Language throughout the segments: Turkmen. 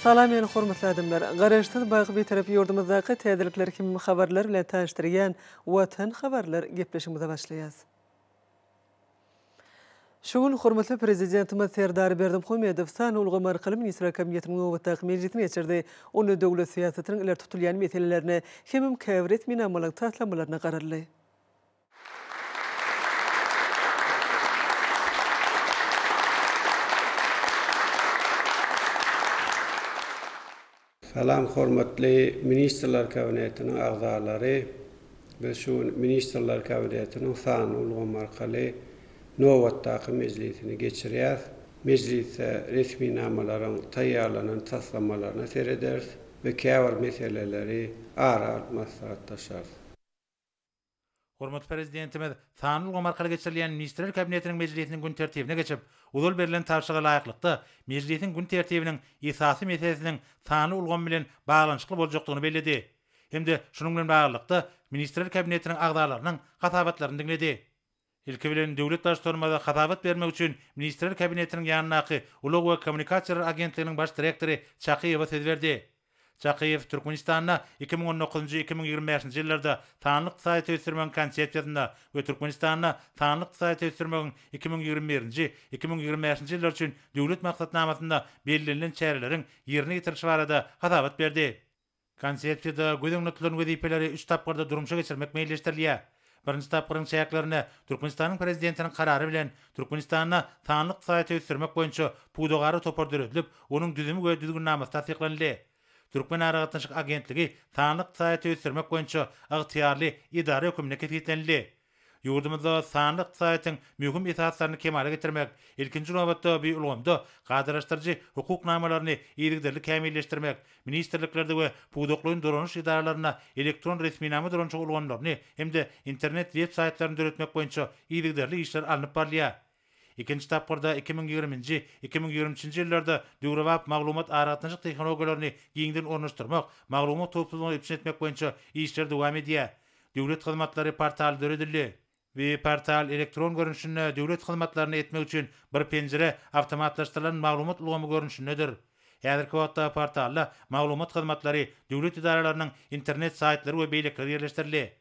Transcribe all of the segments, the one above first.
Salam meni hormatly adamlar! Garaşsyz baky Bitarap ýurdumyzdaky täzelikler hem habarlar bilen tanyşdyrýan Watan habarlar gepleşigimize başlaýas. Şu gün hormatly Prezidentimiz Serdar Berdimuhamedow sanly ulgam arkaly Ministrler Kabinetiniň nobatdaky mejlisini geçirdi. Onda döwlet syýasatynyň ileri tutulýan meselelerine hemem käbir resminamalaryň taslamalaryna garaldy. Salam hormatly Ministrler Kabinetiniň agzalary! Biz şu gün Ministrler Kabinetiniň sanly ulgam arkaly nobatdaky mejlisini geçirýäs. Mejlisde resminamalaryň taýýarlanan taslamalaryna serederis we käbir meseleleri ara alyp maslahatlaşarys. Hormatly Prezidentimiz sanly ulgam arkaly geçirilýän Ministrler Kabinetiniň mejlisiniň gün tertibine geçip, ozal berlen tabşyryga laýyklykda, mejlisiň gün tertibiniň esasy meselesiniň sanly ulgam bilen baglanyşykly boljakdygyny belledi hem-de şunuň bilen baglylykda, Ministrler Kabinetiniň agzalarynyň hasabatlaryny diňledi. Ilki bilen, döwlet Baştutanymyza hasabat bermek üçin Ministrler Kabinetiniň ýanyndaky Ulag we kommunikasiýalar agentliginiň baş direktory Çakyýewe söz berdi. Çakyýew Türkmenistanda 2019-njy, 2025-nji ýyllarda sanly ykdysadyýeti ösdürmegiň Konsepsiýasynda we Türkmenistanda sanly ykdysadyýeti ösdürmegiň 2021-nji, 2025-nji ýyllar üçin Döwlet maksatnamasynda bellenilen çäreleriň ýerine ýetirilişi barada hasabat berdi. Konsepsiýada göz öňünde tutulan wezipeleri üç tapgyrda durmuşa geçirmek meýilleşdirilýär. Birinji tapgyryň çäklerinde Türkmenistanyň Prezidentiniň Karary bilen Türkmenistanda sanly ykdysadyýeti ösdürmek boýunça pudagara topar döredilip, onuň düzümi we düzgünnamasy tassyklanyldy. Türkmenaragatnaşyk agentligi sanly ykdysadyýeti ösdürmek boýunça ygtyýarly edara hökmünde kesgitlenildi. Ýurdumyzda sanly ykdysadyýetiň möhüm esaslaryny kemala getirmek, ilkinji nobatda bu ulgamda kadalaşdyryjy hukuk namalaryny yzygiderli kämilleşdirmek, ministrliklerde we pudaklaýyn dolanyş edaralarynda elektron resminama dolanyşygy ulgamlaryny hem-de internet web-saýtlaryny döretmek boýunça yzygiderli işler alnyp barylýar. Ikinji tapgyrda 2020-nji, 2023-nji ýyllarda döwrebap maglumat-aragatnaşyk tehnologiýalaryny giňden ornaşdyrmak, maglumat howpsuzlygyny üpjün etmek boýunça işler dowam edýär. Döwlet hyzmatlary portaly döredildi. Bu portal elektron görnüşinde döwlet hyzmatlaryny etmek üçin bir penjire awtomatlaşdyrylan maglumat ulgamy görnüşindedir. Häzirki wagtda portalda maglumat hyzmatlary, döwlet edaralarynyň internet saýtlary we beýlekiler ýerleşdirildi.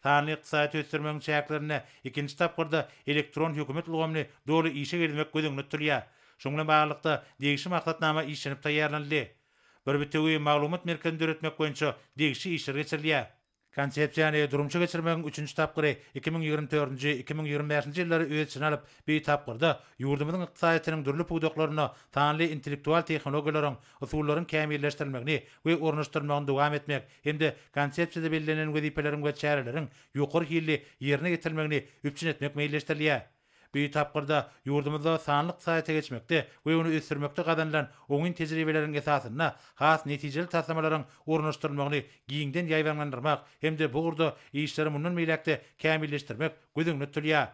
Sanly ykdysadyýeti ösdürmegiň çäklerinde ikinji tapgyrda elektron hökümet ulgamyny doly işe girizmek göz öňünde tutulýar. Şunuň bilen baglylykda, degişli maksatnama işlenip taýýarlanyldy. Bir bitewi maglumat merkezini döretmek boýunça degişli işler geçirilýär. Konsepsiýany durmuşa geçirmegiň üçünji tapgyry 2024-nji, 2025-nji ýyllary öz içine alyp, bu tapgyrda ýurdumyzyň ykdysadyýetiniň dürli pudaklarynda sanly intellektual tehnologiýalaryň, usullaryň kämilleşdirilmegini we ornaşdyrylmagyny dowam etmek hem-de Konsepsiýada bellenen wezipeleriň we çäreleriň ýokary hilli ýerine ýetirilmegini üpjün etmek meýilleşdirilýär. Bu tapgyrda ýurdumyzda sanly ykdysadyýete geçmekde we ony ösdürmekde gazanylan oňyn tejribeleriň esasynda has netijeli taslamalaryň ornaşdyrylmagyny giňden ýaýbaňlandyrmak hem-de bu ugurda işleri mundan beýläk-de kämilleşdirmek göz öňünde tutulýar.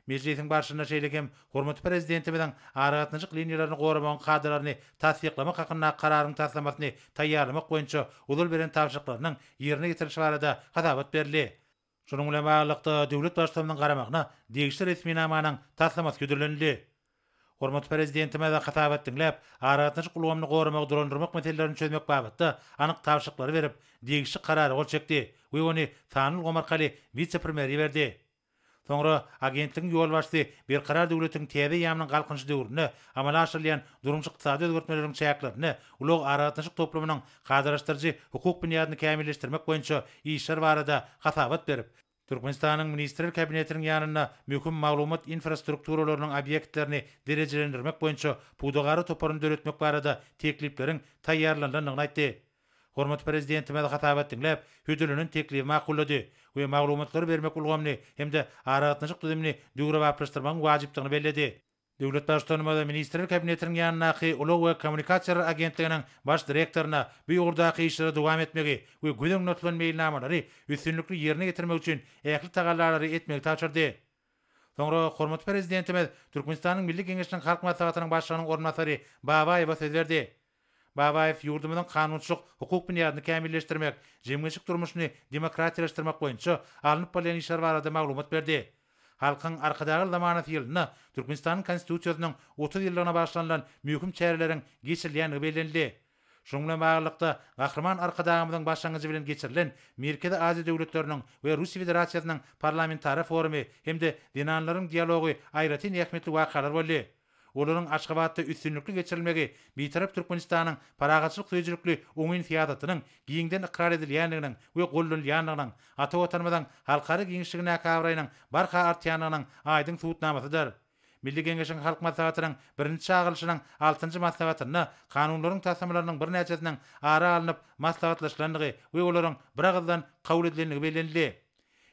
Mejlisiň barşynda şeýle hem hormatly Prezidentimiziň aragatnaşyk liniýalaryny goramagyň kadalaryny tassyklamak hakyndaky Kararyň taslamasyny taýýarlamak boýunça ozal beren tabşyryklarynyň ýerine ýetirilişi barada hasabat berildi. Şunuň bilen baglylykda, döwlet Baştutanynyň garamagyna degişli resminamanyň taslamasy hödürlenildi. Hormatly Prezidentimiz hasabat diňläp, aragatnaşyk ulgamyny goramagy dolandyrmak meselelerini çözmek babatda anyk tabşyryklary berip, degişli Karara gol çekdi we ony sanly ulgam arkaly wise-premýere iberdi. Soňra agentligiň ýolbaşçysy Berkarar döwletiň täze eýýamynyň Galkynyşy döwründe amala aşyrylýan durmuş-ykdysady özgertmeleriň çäklerinde ulag-aragatnaşyk toplumynyň kadalaşdyryjy hukuk binýadyny kämilleşdirmek boýunça işler barada hasabat berip, Türkmenistanyň Ministrler Kabinetiniň ýanynda möhüm maglumat infrastrukturalarynyň obýektlerini derejelendirmek boýunça pudagara toparyny döretmek barada teklipleriň taýýarlanylandygyny aýtdy. Hormatly Prezidentimiz hasabat diňläp, hödürlenen teklibi makullady we maglumatlary bermek ulgamyny hem-de aragatnaşyk düzümini döwrebaplaşdyrmagyň wajypdygyny belledi. Döwlet Baştutanymyz Ministrler Kabinetiniň ýanyndaky Ulag we kommunikasiýalar agentliginiň baş direktoryna bu ugurdaky işleri dowam etmegi we göz öňünde tutulan meýilnamalary üstünlikli ýerine ýetirmek üçin ähli tagallalary etmegi tabşyrdy. Soňra hormatly Prezidentimiz Türkmenistanyň Milli Geňeşiniň Halk Maslahatynyň Başlygynyň orunbasary Babaýewe söz berdi. Babaýew ýurdumyzyň kanunçylyk hukuk binýadyny kämilleşdirmek, jemgyýetçilik durmuşyny demokratiýalaşdyrmak boýunça alnyp barylýan işler barada maglumat berdi. Halkyň Arkadagly zamanasy ýylynda Türkmenistanyň Konstitusiýasynyň 30 ýyllygyna bagyşlanylan möhüm çäreleriň geçirilýändigi bellenildi. Şunuň bilen baglylykda, Gahryman Arkadagymyzyň başlangyjy bilen geçirilen Merkezi Aziýa döwletleriniň we Russiýa Federasiýasynyň Parlamentara forumy hem-de Zenanlaryň dialogy aýratyn ähmiýetli wakalar boldy. Olaryň Aşgabatda üstünlikli geçirilmegi Bitarap Türkmenistanyň parahatçylyk söýüjilikli oňyn syýasatynyň giňden ykrar edilýändiginiň we goldanylýandygynyň, ata Watanymyzyň halkara giňişligindäki abraýynyň barha artýandygynyň aýdyň subutnamasydyr. Milli Geňeşiň Halk Maslahatynyň birinji çagyrylyşynyň altynjy maslahatynda kanunlaryň taslamalarynyň birnäçesiniň ara alnyp maslahatlaşylandygy we olaryň biragyzdan kabul edilendigi bellenildi.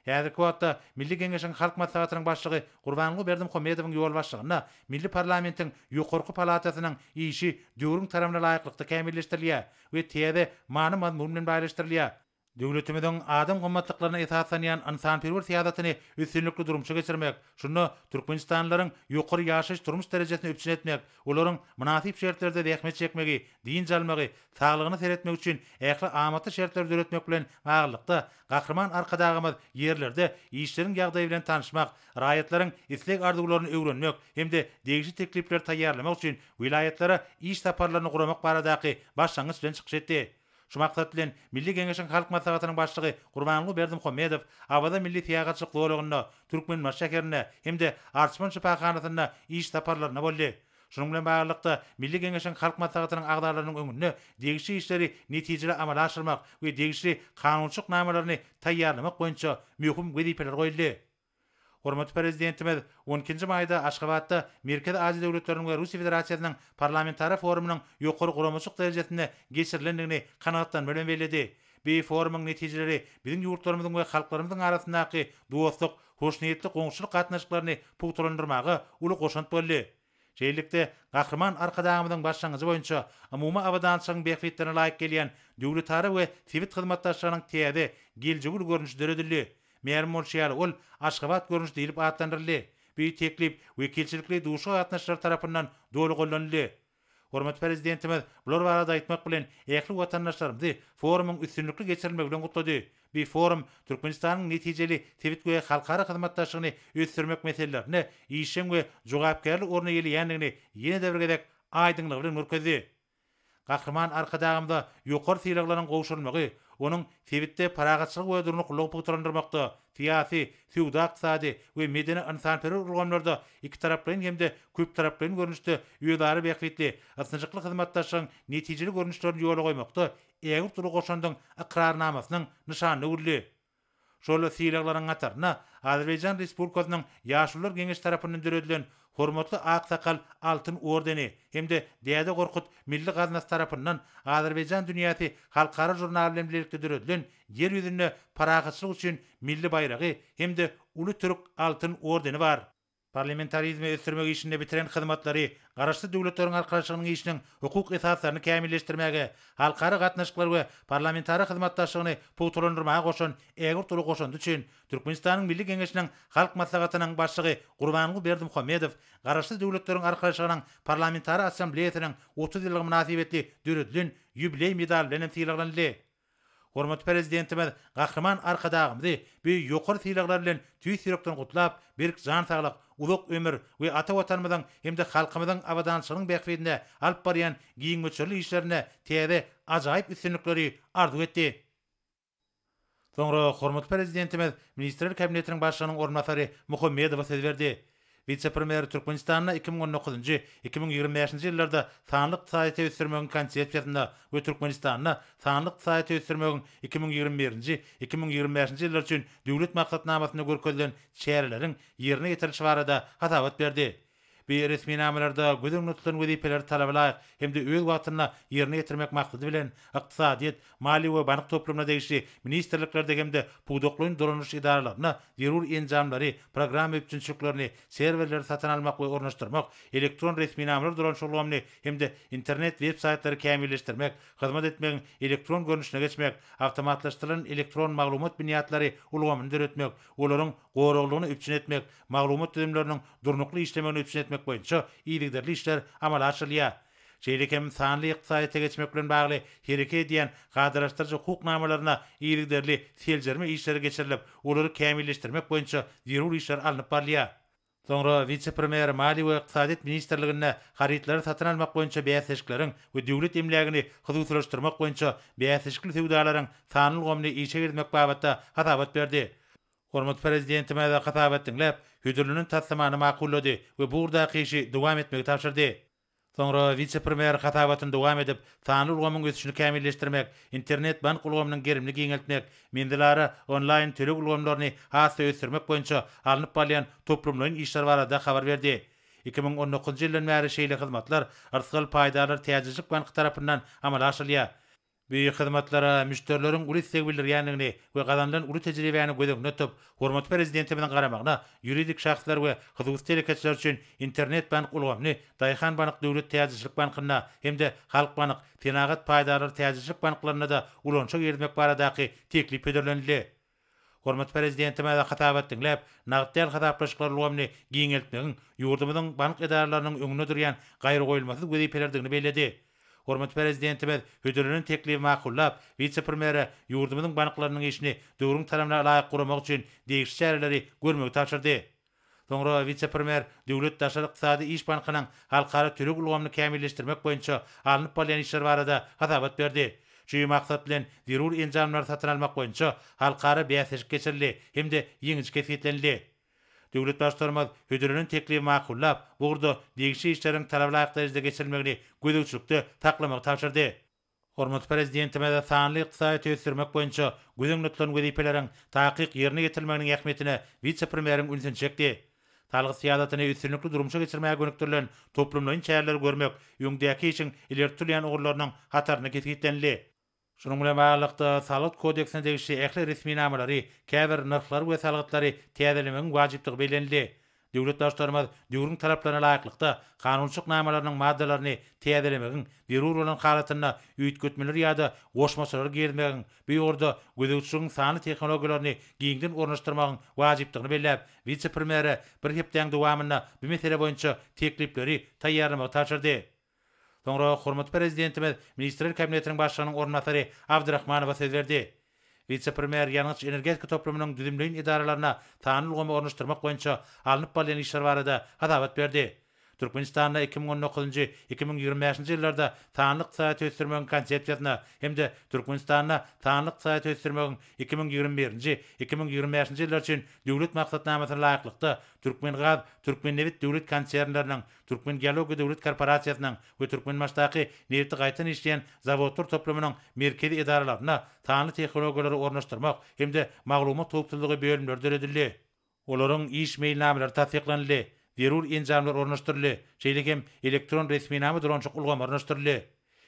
Häzirki wagtda Milli Geňeşiň Halk Maslahatynyň Başlygy Gurbanguly Berdimuhamedowyň ýolbaşçylygynda milli parlamentiň ýokarky palatasynyň işi döwrüň talabyna laýyklykda kämilleşdirilýär we täze many-mazmun bilen baýlaşdyrylýar. Döwletimiziň adam gymmatlyklaryna esaslanýan ynsanperwer syýasatyny üstünlikli durmuşa geçirmek, şunda türkmenistanlylaryň ýokary ýaşaýyş-durmuş derejesini üpjün etmek, olaryň mynasyp şertlerde zähmet çekmegi, dynç almagy, saglygyna seretmegi üçin ähli amatly şertleri döretmek bilen baglylykda, Gahryman Arkadagymyz ýerlerde işleriň ýagdaýy bilen tanyşmak, raýatlaryň isleg-arzuwlaryny öwrenmek hem-de degişli teklipleri taýýarlamak üçin welaýatlara iş saparlaryny guramak baradaky başlangyç bilen çykyş etdi. Şu maksat bilen, Milli Geňeşiň Halk Maslahatynyň Başlygy Gurbanguly Berdimuhamedow Awaza milli syýahatçylyk zolagynda, Türkmenbaşy şäherinde hem-de Arçman şypahanasynda iş saparlarynda boldy. Şunuň bilen baglylykda, Milli Geňeşiň Halk Maslahatynyň agzalarynyň öňünde degişli işleri netijeli amala aşyrmak we degişli kanunçylyk namalaryny taýýarlamak boýunça möhüm wezipeler goýuldy. Hormatly Prezidentimiz on ikinji maýda Aşgabatda Merkezi Aziýa döwletleriniň we Russiýa Federasiýasynyň Parlamentara forumynyň ýokary guramaçylyk derejesinde geçirilendigini kanagatlanma bilen belledi. Bu forumyň netijeleri biziň ýurtlarymyzyň we halklarymyzyň arasyndaky dostluk, hoşniýetli goňşuçylyk gatnaşyklaryny pugtalandyrmaga uly goşant boldy. Şeýlelikde, Gahryman Arkadagymyzyň başlangyjy boýunça umumy abadançylygyň bähbitlerine laýyk gelýän döwletara we sebit hyzmatdaşlygynyň täze, geljegi uly görnüşi döredildi. Mälim bolşy ýaly, ol Aşgabat görnüşi diýlip atlandyryldy. Bu teklip wekilçilikli duşuşyga gatnaşyjylar tarapyndan doly goldanyldy. Hormatly Prezidentimiz bular barada aýtmak bilen, ähli watandaşlarymyzy forumyň üstünlikli geçirilmegi bilen gutlady. Bu forum Türkmenistanyň netijeli sebit we halkara hyzmatdaşlygyny ösdürmek meselelerinde işjeň we jogapkärli orun eýeleýändigini ýene-de bir gezek aýdyňlygy bilen görkezdi. Gahryman Arkadagymyza ýokary sylaglaryň gowşurylmagy onuň sebitde parahatçylygy we durnuklylygy pugtalandyrmakda, syýasy, söwda-ykdysady we medeni-ynsanperwer ulgamlarda ikitaraplaýyn hem-de köptaraplaýyn görnüşde özara bähbitli, ysnyşykly hyzmatdaşlygyň netijeli görnüşlerini ýola goýmakda ägirt uly goşandyň ykrarnamasynyň nyşanyna öwrüldi. Şol sylaglaryň hatarynda Azerbaýjan Respublikasynyň Ýaşulular Geňeşi tarapyndan döredilen Hormatly aksakal altyn ordeni hem-de Däde Gorkut milli gaznasy tarapyndan Azerbaýjan dünýäsi halkara žurnaly bilen bilelikde döredilen Ýer ýüzünde parahatçylyk üçin milli baýragy hem-de Uly türk altyn ordeni bar. Parlamentarizmi ösdürmek işinde bitiren hyzmatlary Garaşsyz Döwletleriň Arkalaşygynyň işiniň hukuk esaslaryny kämilleşdirmäge, halkara gatnaşyklary we parlamentara hyzmatdaşlygyny pugtalandyrmaga goşan ägirt uly goşandy üçin Türkmenistanyň Milli Geňeşiniň Halk Maslahatynyň Başlygy Gurbanguly Berdimuhamedow Garaşsyz Döwletleriň Arkalaşygynyň Parlamentara Assambleýasynyň 30 ýyllygy mynasybetli döredilen ýubileý medaly bilen hem sylaglanyldy. Hormatly Prezidentimiz Gahryman Arkadagymyzy bu ýokary sylaglar bilen tüýs ýürekden gutlap, berk jan saglyk, uzak ömür we ata Watanymyzyň hem-de halkymyzyň abadançylygynyň bähbidine alyp barýan giň möçberli işlerinde täze ajaýyp üstünlikleri arzuw etdi. Soňra hormatly Prezidentimiz Ministrler Kabinetiniň Başlygynyň orunbasary Muhammedowa söz berdi. Wise-premýer Türkmenistanda 2019-njy, 2025-nji ýyllarda sanly ykdysadyýeti ösdürmegiň Konsepsiýasynda we Türkmenistanda sanly ykdysadyýeti ösdürmegiň 2021-nji, 2025-nji ýyllar üçin Döwlet maksatnamasynda görkezilen çäreleriň ýerine ýetirilişi barada hasabat berdi. Bu resminamalarda göz öňünde tutulan wezipeleri talaba laýyk hem-de öz wagtynda ýerine ýetirmek maksady bilen, ykdysadyýet, maliýe we bank toplumyna degişli ministrliklerde hem-de pudaklaýyn dolandyryş edaralarynda zerur enjamlary, programma üpjünçiliklerini, serwerleri satyn almak we ornaşdyrmak, elektron resminamalar dolanyşyk ulgamyny hem-de internet web-saýtlary kämilleşdirmek, hyzmat etmegiň elektron görnüşine geçmek, awtomatlaşdyrylan elektron maglumat binýatlary ulgamyny döretmek, olaryň goraglylygyny üpjün etmek, maglumat düzümleriniň durnukly işlemegini üpjün etmek boýunça yzygiderli işler amala aşyrylýar. Şeýle hem sanly ykdysadyýete geçmek bilen bagly hereket edýän kadalaşdyryjy hukuk namalaryna yzygiderli seljerme işleri geçirilip, olary kämilleşdirmek boýunça zerur işler alnyp barylýar. Soňra wise-premýer Maliýe we ykdysadyýet ministrliginde harytlary satyn almak boýunça bäsleşikleriň we döwlet emlägini hususylaşdyrmak boýunça bäsleşikli söwdalaryň sanly ulgamyny işe girizmek babatda hasabat berdi. Hormatly Prezidentimiz hasabat diňläp, hödürlenen taslamany makullady we bu ugurdaky işi dowam etmegi tabşyrdy. Soňra wise-premýer hasabatyny dowam edip, sanly ulgamyň ösüşini kämilleşdirmek, internet-bank ulgamynyň gerimini giňeltmek, menzilara onlaýn töleg ulgamlaryny has-da ösdürmek boýunça alnyp barylýan toplumlaýyn işler barada habar berdi. 2019-njy ýyldan bäri şeýle hyzmatlar Rysgal paýdarlar täjirçilik banky tarapyndan amala aşyrylýar. Bu hyzmatlara müşderileriň uly isleg bildirýändigini we gazanylan uly tejribäni göz öňünde tutup, hormatly Prezidentimiziň garamagyna ýuridik şahslar we hususy telekeçiler üçin internet-bank ulgamyny Daýhanbank döwlet täjirçilik bankynda hem-de Halkbank, Senagat paýdarlar täjirçilik banklarynda-da ulanyşa girizmek baradaky teklip hödürlenildi. Hormatly Prezidentimiz hasabat diňläp, nagt däl hasaplaşyklar ulgamyny giňeltmegiň ýurdumyzyň bank edaralarynyň öňünde durýan gaýragoýulmasyz wezipelerdigini belledi. Hormatly Prezidentimiz hödürlenen teklibi makullap, wise-premýere ýurdumyzyň banklarynyň işini döwrüň talabyna laýyk guramak üçin degişli çäreleri görmegi tabşyrdy. Soňra wise-premýer Döwlet daşary ykdysady iş bankynyň halkara töleg ulgamyny kämilleşdirmek boýunça alnyp barylýan işler barada hasabat berdi. Şu maksat bilen zerur enjamlary satyn almak boýunça halkara bäsleşik geçirildi hem-de ýeňiji kesgitlenildi. Döwlet Baştutanymyz hödürlenen teklibi makullap, bu ugurda degişli işleriň talabalaýyk derejede geçirilmegini gözegçilikde saklamagy tabşyrdy. Hormatly Prezidentimiz sanly ykdysadyýeti ösdürmek boýunça göz öňünde tutulan wezipeleriň takyk ýerine ýetirilmeginiň ähmiýetine wise-premýeriň ünsüni çekdi. Salgyt syýasatyny üstünlikli durmuşa geçirmäge gönükdirilen toplumlaýyn çäreleri görmek öňdäki işiň ileri tutulýan ugurlarynyň hatarynda kesgitlenildi. Şunuň bilen baglylykda, Salgyt kodeksine degişli ähli resminamalary, käbir nyrhlary we salgytlary täzelemegiň wajypdygy bellenildi. Döwlet Baştutanymyz döwrüň talaplaryna laýyklykda, kanunçylyk namalarynyň maddalaryny täzelemegiň, zerur bolan halatynda üýtgetmeleri ýa-da goşmaçalary girizmegiň, bu ugurda gözegçiligiň sanly tehnologiýalaryny giňden ornaşdyrmagyň wajypdygyny belläp, wise-premýere bir hepdäň dowamynda bu mesele boýunça teklipleri taýýarlamagy tabşyrdy. Soňra hormatly Prezidentimiz Ministrler Kabinetiniň Başlygynyň orunbasary Abdyrahmanowa söz berdi. Wise-premýer ýangyç-energetika toplumynyň düzümleýin edaralaryna sanly ulgamy ornaşdyrmak boýunça alnyp barylýan işler barada hasabat berdi. Türkmenistanda 2019-njy, 2025-nji ýyllarda sanly ykdysadyýeti ösdürmegiň Konsepsiýasyna hem-de Türkmenistanda sanly ykdysadyýeti ösdürmegiň 2021-nji, 2025-nji ýyllar üçin Döwlet maksatnamasyna laýyklykda Türkmengaz, Türkmennebit döwlet konsernleriniň Türkmengeologiýa döwlet korporasiýasynyň we Türkmenbaşydaky nebiti gaýtadan işleýän zawodlar toplumynyň merkezi edaralarynda sanly tehnologiýalary ornaşdyrmak hem-de maglumat howpsuzlygy bölümleri döredildi. Olaryň iş meýilnamalary tassyklanyldy, zerur enjamlar ornaşdyryldy, şeýle hem elektron resminama dolanyşyk ulgamy ornaşdyryldy.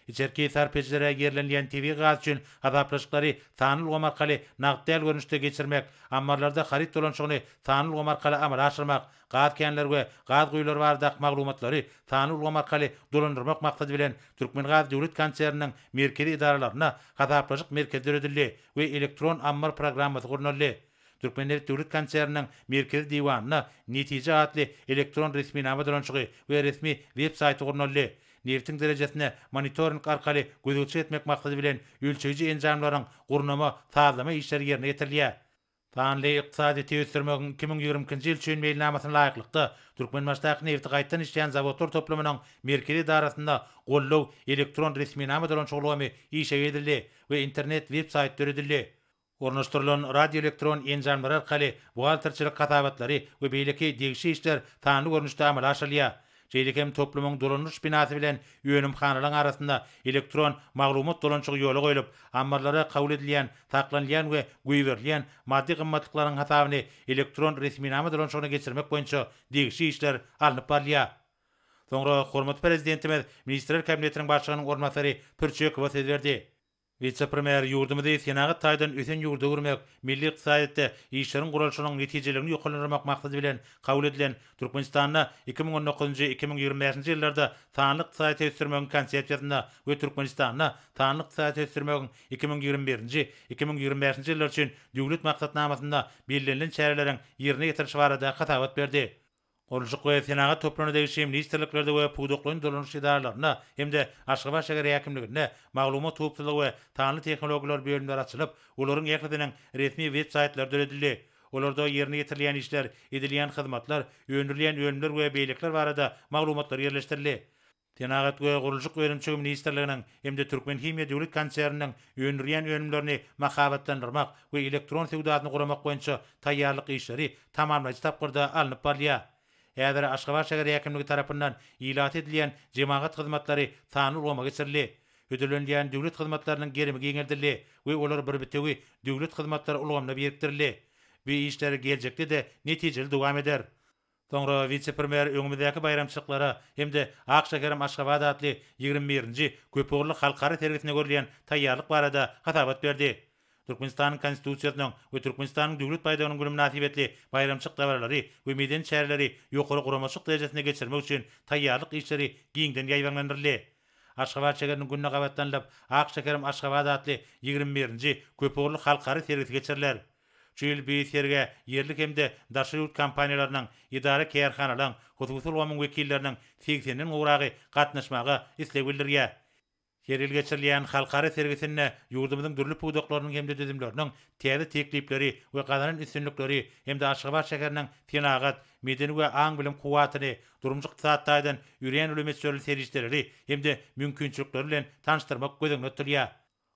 Içerki sarp edijilere ýerlenilýän tebigy gaz üçin hasaplaşyklary sanly ulgam arkaly nagt däl görnüşde geçirmek, ammarlarda haryt dolanyşygyny sanly ulgam arkaly amala aşyrmak, gaz känleri we gaz guýulary baradaky maglumatlary sanly ulgam arkaly dolandyrmak maksady bilen Türkmengaz döwlet konserniniň merkezi edaralarynda hasaplaşyk merkezi döredildi we elektron ammar programmasy gurnaldy. Türkmennebit döwlet konserniniň merkezi diwanynda Netije atly elektron resminama dolanyşygy we resmi web saýty gurnaldy. Nebitiň derejesine monitoring arkaly gözegçilik etmek maksady bilen ölçeýji enjamlaryň gurnama, sazlama işleri ýerine ýetirilýär. Sanly ykdysadyýeti ösdürmegiň 2022-nji ýyl üçin meýilnamasyna laýyklykda, Türkmenbaşydaky nebiti gaýtadan işleýän zawodlar toplumynyň merkezi edarasynda goldaw elektron resminama dolanyşyk ulgamy işe girizildi we internet web saýty döredildi. Ornaşdyrylan radioelektron enjamlary arkaly buhgalterçilik hasabatlary we beýleki degişli işler sanly görnüşde amala aşyrylýar. Şeýle hem toplumyň dolandyryş binasy bilen önümhanalaryň arasynda elektron maglumat dolanyşygy ýola goýlup, ammarlara kabul edilýän, saklanylýan we goýberilýän maddy gymmatlyklaryň hasabyny elektron resminama dolanyşygyna geçirmek boýunça degişli işler alnyp barylýar. Soňra hormatly Prezidentimiz Ministrler Kabinetiniň Başlygynyň orunbasary Pürçekowa söz berdi. Wise-premýer ýurdumyzy senagat taýdan ösen ýurda öwürmek, milli ykdysadyýetde işleriň guralyşynyň netijeliligini ýokarlandyrmak maksady bilen kabul edilen Türkmenistanda 2019-njy, 2025-nji ýyllarda sanly ykdysadyýeti ösdürmegiň Konsepsiýasynda we Türkmenistanda sanly ykdysadyýeti ösdürmegiň 2021-nji, 2025-nji ýyllar üçin Döwlet maksatnamasynda bellenilen çäreleriň ýerine ýetirilişi barada hasabat berdi. Gurluşyk we senagat toplumyna degişli ministrliklerde we pudaklaýyn dolanyş edaralarynda hem-de Aşgabat şäher häkimliginde maglumat howpsuzlygy we sanly tehnologiýalar bölümleri açylyp, olaryň ählisiniň resmi web-saýtlary döredildi. Olarda ýerine ýetirilýän işler, edilýän hyzmatlar, öndürilýän önümler we beýlekiler barada maglumatlar ýerleşdirildi. Senagat we gurluşyk önümçigi ministrliginiň hem-de Türkmenhimiýa döwlet konserniniň öndürýän önümlerini mahabatlandyrmak we elektron söwdasyny guramak boýunça taýýarlyk işleri tamamlaýjy tapgyrda alnyp barylýar. Häzir Aşgabat şäher häkimligi tarapyndan ilata edilýän jemagat hyzmatlary sanly ulgama geçirildi. Hödürlenilýän döwlet hyzmatlarynyň gerimi giňeldildi we olar bir bitewi döwlet hyzmatlary ulgamyna birikdirildi. Bu işler geljekde-de netijeli dowam eder. Soňra wise-premýer öňümizdäki baýramçylyklara hem-de Ak şäherim Aşgabat atly ýigrimi birinji köpugurly halkara sergisine görülýän taýýarlyk barada hasabat berdi. Türkmenistanyň Konstitusiýasynyň we Türkmenistanyň Döwlet baýdagynyň güni mynasybetli baýramçylyk dabaralary we medeni çäreleri ýokary guramaçylyk derejesinde geçirmek üçin taýýarlyk işleri giňden ýaýbaňlandyryldy. Aşgabat şäheriniň gününe gabatlanylyp, Ak şäherim Aşgabat atly ýigrimi birinji köpugurly halkara sergisi geçiriler. Şu ýyl bu sergä ýerli hem-de daşary ýurt kompaniýalarynyň, edara-kärhanalaryň, hususy ulgamyň wekilleriniň segsenden gowragy gatnaşmaga isleg bildirýär. Her ýyl geçirilýän halkara sergisinde ýurdumyzyň dürli pudaklarynyň hem-de düzümleriniň täze teklipleri we gazanan üstünlikleri hem-de Aşgabat şäheriniň senagat, medeni we aň-bilim kuwwatyny, durmuş-ykdysady taýdan örän uly möçberli serişdeleri hem-de mümkinçilikleri bilen tanyşdyrmak göz öňünde tutulýar.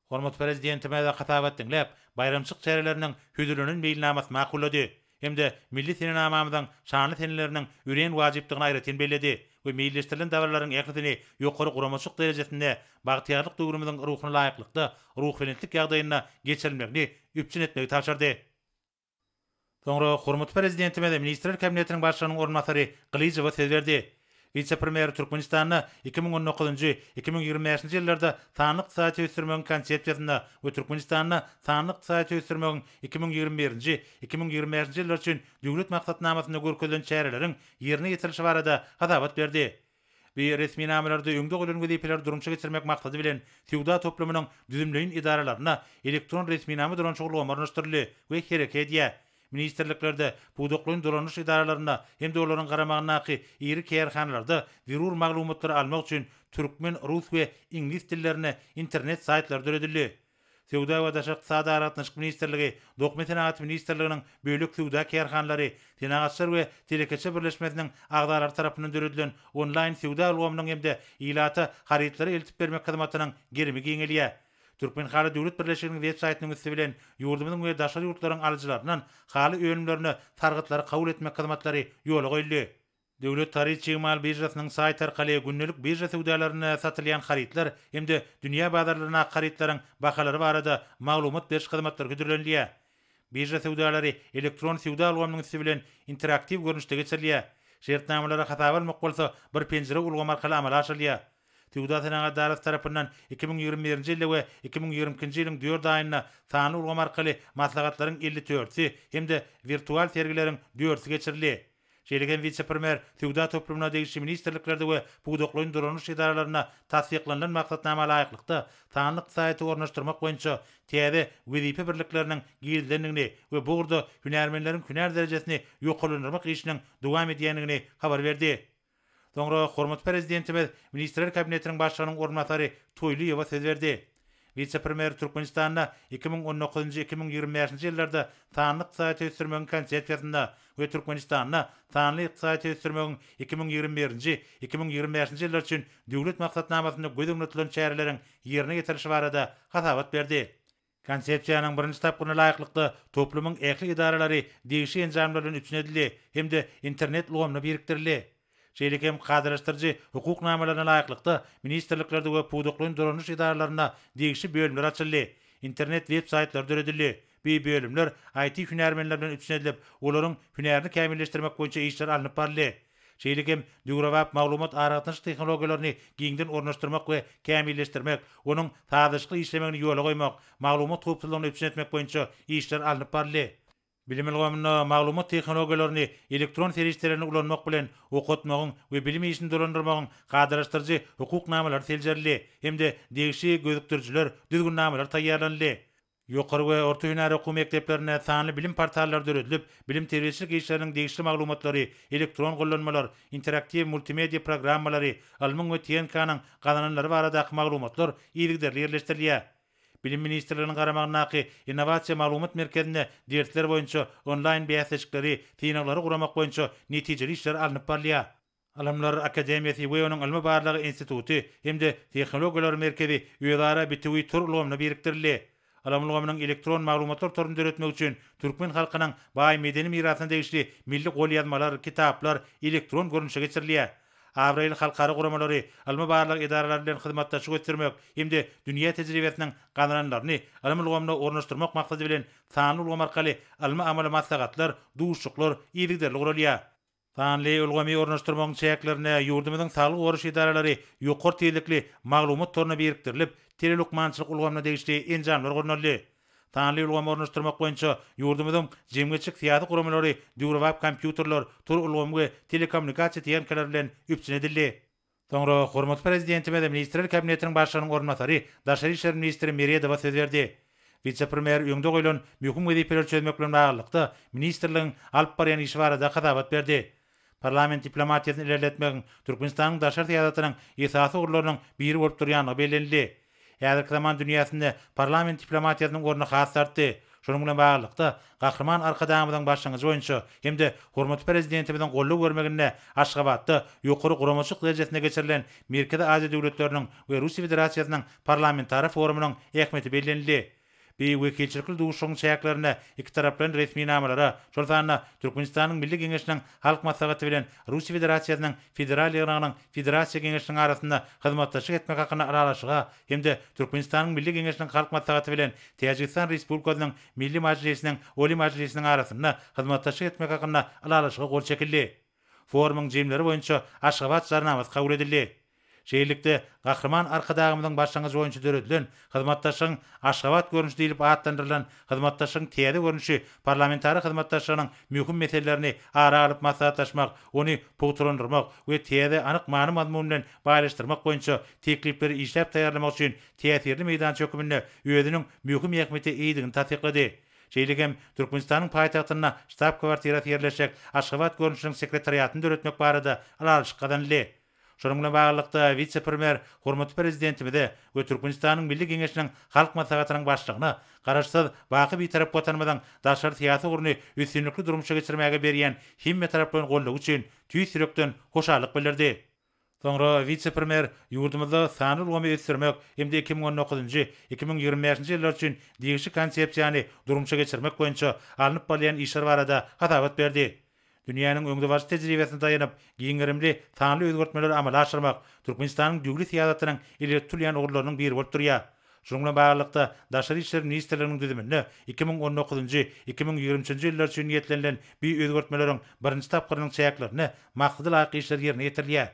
Hormatly Prezidentimiz hasabat diňläp, baýramçylyk çäreleriniň hödürlenen meýilnamasyny makullady hem-de milli senenamamyzyň şanly seneleriniň örän wajypdygyny aýratyn belledi we meýilleşdirilen dabaralaryň ählisini ýokary guramaçylyk derejesinde, bagtyýarlyk döwrümiziň ruhuna laýyklykda ruhubelentlik ýagdaýynda geçirilmegini üpjün etmegi tabşyrdy. Soňra hormatly Prezidentimiz Ministrler Kabinetiniň Başlygynyň orunbasary Gylyjowa söz berdi. Wise-premýer Türkmenistanda 2019-njy, 2025-nji ýyllarda sanly ykdysadyýeti ösdürmegiň Konsepsiýasynda we Türkmenistanda sanly ykdysadyýeti ösdürmegiň 2021-nji, 2025-nji ýyllar üçin Döwlet maksatnamasynda görkezilen çäreleriň ýerine ýetirilişi barada hasabat berdi. Bu resminamalarda öňde goýlan wezipeleri durmuşa geçirmek maksady bilen, söwda toplumynyň düzümleýin edaralarynda elektron resminama dolanyşyk ulgamy ornaşdyryldy we hereket edýär. Ministrliklerde, pudaklaýyn dolanyş edaralarynda hem-de olaryň garamagyndaky iri kärhanalarda zerur maglumatlary almak üçin türkmen, rus we iňlis dillerinde internet saýtlary döredildi. Söwda we daşary ykdysady aragatnaşyk ministrligi, Dokma senagaty ministrliginiň bölek söwda kärhanalary, Senagatçylar we telekeçiler birleşmesiniň agzalary tarapyndan döredilen onlaýn söwda ulgamynyň hem-de ilata harytlary eltip bermek hyzmatynyň gerimi giňelýär. Türkmenhaly döwlet birleşiginiň web saýtynyň üsti bilen ýurdumyzyň we daşary ýurtlaryň alyjylaryndan haly önümlerine sargytlary kabul etmek hyzmatlary ýola goýuldy. Döwlet haryt-çig mal biržasynyň saýty arkaly gündelik birža söwdalarynda satylýan harytlar hem-de dünýä bazarlaryndaky harytlaryň bahalary barada maglumat beriş hyzmatlary hödürlenilýär. Birža söwdalary elektron söwda ulgamynyň üsti bilen interaktiw görnüşde geçirilýär. Şertnamalary hasaba almak bolsa bir penjire ulgamy arkaly amala aşyrylýar. Söwda-senagat edarasy tarapyndan 2021-nji ýylda we 2022-nji ýylyň dört aýynda sanly ulgam arkaly maslahatlaryň elli dördüsi hem-de wirtual sergileriň dördüsi geçirildi. Şeýle hem wise-premýer söwda toplumyna degişli ministrliklerde we pudaklaýyn dolanyş edaralarynda tassyklanylan maksatnama laýyklykda sanly ykdysadyýeti ornaşdyrmak boýunça täze wezipe birlikleriniň girizilendigini we bu ugurda hünärmenleriň hünär derejesini ýokarlandyrmak işiniň dowam edýändigini habar berdi. Soňra hormatly Prezidentimiz Ministrler Kabinetiniň Başlygynyň orunbasary Toýlyýewa söz berdi. Wise-premýer Türkmenistanda 2019-njy, 2025-nji ýyllarda sanly ykdysadyýeti ösdürmegiň Konsepsiýasynda we Türkmenistanda sanly ykdysadyýeti ösdürmegiň 2021-nji, 2025-nji ýyllar üçin Döwlet maksatnamasynda göz öňünde tutulan çäreleriň ýerine ýetirilişi barada hasabat berdi. Konsepsiýanyň birinji tapgyryna laýyklykda, toplumyň ähli edaralary degişli enjamlar bilen üpjün edildi hem-de internet ulgamyna birikdirildi. Şeýle hem kadalaşdyryjy hukuk namalaryna laýyklykda, ministrliklerde we pudaklaýyn dolanyş edaralarynda degişli bölümler açyldy, internet web-saýtlary döredildi. Bu bölümler IT-hünärmenler bilen üpjün edilip, olaryň hünärini kämilleşdirmek boýunça işler alnyp baryldy. Şeýle hem döwrebap maglumat-aragatnaşyk tehnologiýalaryny giňden ornaşdyrmak we kämilleşdirmek, onuň sazlaşykly işlemegini ýola goýmak, maglumat howpsuzlygyny üpjün etmek boýunça işler alnyp baryldy. Bilim ulgamynda maglumat tehnologiýalaryny, elektron serişdelerini ulanmak bilen, okatmagyň we bilim işini dolandyrmagyň kadalaşdyryjy hukuk namalary seljerildi hem-de degişli gözükdirijiler, düzgünnamalar taýýarlanyldy. Ýokary we orta hünär okuw mekdeplerinde sanly bilim portallary döredilip, bilim-terbiýeçilik işleriniň degişli maglumatlary, elektron gollanmalar, interaktiw multimediýa programmalary, ylmyň we tehnikanyň gazananlary baradaky maglumatlar yzygiderli ýerleşdirilýär. Bilim ministrliginiň garamagyndaky Innowasiýa maglumat merkezinde dersler boýunça onlaýn bäsleşikleri, synaglary guramak boýunça netijeli işler alnyp barylýar. Ylymlar akademiýasy we onuň ylmy-barlag instituty hem-de Tehnologiýalar merkezi özara bitewi tor ulgamyna birikdirildi. Ylym ulgamynyň elektron maglumatlar toruny döretmek üçin türkmen halkynyň baý medeni mirasyna degişli milli golýazmalar, kitaplar elektron görnüşe geçirilýär. Abraýly halkara guramalary, ylmy-barlag edaralary bilen hyzmatdaşlyk ösdürmek hem-de dünýä tejribesiniň gazananlaryny ylym ulgamyna ornaşdyrmak maksady bilen sanly ulgam arkaly ylmy-amaly maslahatlar, duşuşyklar yzygiderli guralýar. Sanly ulgamy ornaşdyrmagyň çäklerinde ýurdumyzyň saglygy goraýyş edaralary ýokary tizlikli maglumat toruna birikdirilip, telelukmançylyk ulgamyna degişli enjamlar gurnaldy. Sanly ulgamy ornaşdyrmak boýunça ýurdumyzyň jemgyýetçilik-syýasy guramalary döwrebap kompýuterler, tor ulgamy we telekommunikasiýa tehnikalary bilen üpjün edildi. Soňra hormatly Prezidentimiz Ministrler Kabinetiniň Başlygynyň orunbasary, daşary işler ministri Meredowa söz berdi. Wise-premýer öňde goýlan möhüm wezipeleri çözmek bilen baglylykda, ministrligiň alyp barýan işi barada hasabat berdi. Parlament diplomatiýasyny ilerletmegiň Türkmenistanyň daşary syýasatynyň esasy ugurlarynyň biri bolup durýandygy bellenildi. Häzirki zaman dünýäsinde parlament diplomatiýasynyň orny has-da artdy. Şunuň bilen baglylykda, Gahryman Arkadagymyzyň başlangyjy boýunça hem-de hormatly Prezidentimiziň goldaw bermeginde Aşgabatda ýokary guramaçylyk derejesinde geçirilen Merkezi Aziýa döwletleriniň we Russiýa Federasiýasynyň Parlamentara forumynyň ähmiýeti bellenildi. Bu wekilçilikli duşuşygyň çäklerinde ikitaraplaýyn resminamalara, şol sanda Türkmenistanyň Milli Geňeşiniň Halk Maslahaty bilen Russiýa Federasiýasynyň Federal Ýygnagynyň Federasiýa Geňeşiniň arasynda hyzmatdaşlyk etmek hakynda Ylalaşyga hem-de Türkmenistanyň Milli Geňeşiniň Halk Maslahaty bilen Täjigistan Respublikasynyň Milli Majlisiniň Oliý Majlisiniň arasynda hyzmatdaşlyk etmek hakynda Ylalaşyga gol çekildi. Forumyň jemleri boýunça Aşgabat Jarnamasy kabul edildi. Şeýlelikde, Gahryman Arkadagymyzyň başlangyjy boýunça döredilen Hyzmatdaşlygyň Aşgabat görnüşi diýlip atlandyrylan hyzmatdaşlygyň täze görnüşi parlamentara hyzmatdaşlygynyň möhüm meselelerini ara alyp maslahatlaşmak, ony pugtalandyrmak we täze anyk many-mazmun bilen baýlaşdyrmak boýunça teklipleri işläp taýýarlamak üçin täsirli meýdança hökmünde özüniň möhüm ähmiýete eýedigini tassyklady. Şeýle hem Türkmenistanyň paýtagtynda ştab-kwartirasy ýerleşjek Aşgabat görnüşiniň sekretariatyny döretmek barada ylalaşyk gazanyldy. Şunuň bilen baglylykda, wise-premýer hormatly Prezidentimize we Türkmenistanyň Milli Geňeşiniň Halk Maslahatynyň Başlygyna Garaşsyz, baky Bitarap Watanymyzyň daşary syýasy ugruny üstünlikli durmuşa geçirmäge berýän hemmetaraplaýyn goldawy üçin tüýs ýürekden hoşallyk bildirdi. Soňra wise-premýer ýurdumyzda sanly ulgamy ösdürmek hem-de 2019-njy, 2025-nji ýyllar üçin degişli Konsepsiýany durmuşa geçirmek boýunça alnyp barylýan işler barada hasabat berdi. Dünýäniň öňdebaryjy tejribesine daýanyp, giň gerimli sanly özgertmeleri amala aşyrmak Türkmenistanyň döwlet syýasatynyň ileri tutulýan ugurlarynyň biri bolup durýar. Şunuň bilen baglylykda, Daşary işler ministrliginiň düzüminde 2019-njy, 2023-nji ýyllar üçin niýetlenilen bu özgertmeleriň birinji tapgyrynyň çäklerinde maksada laýyk işler ýerine ýetirilýär.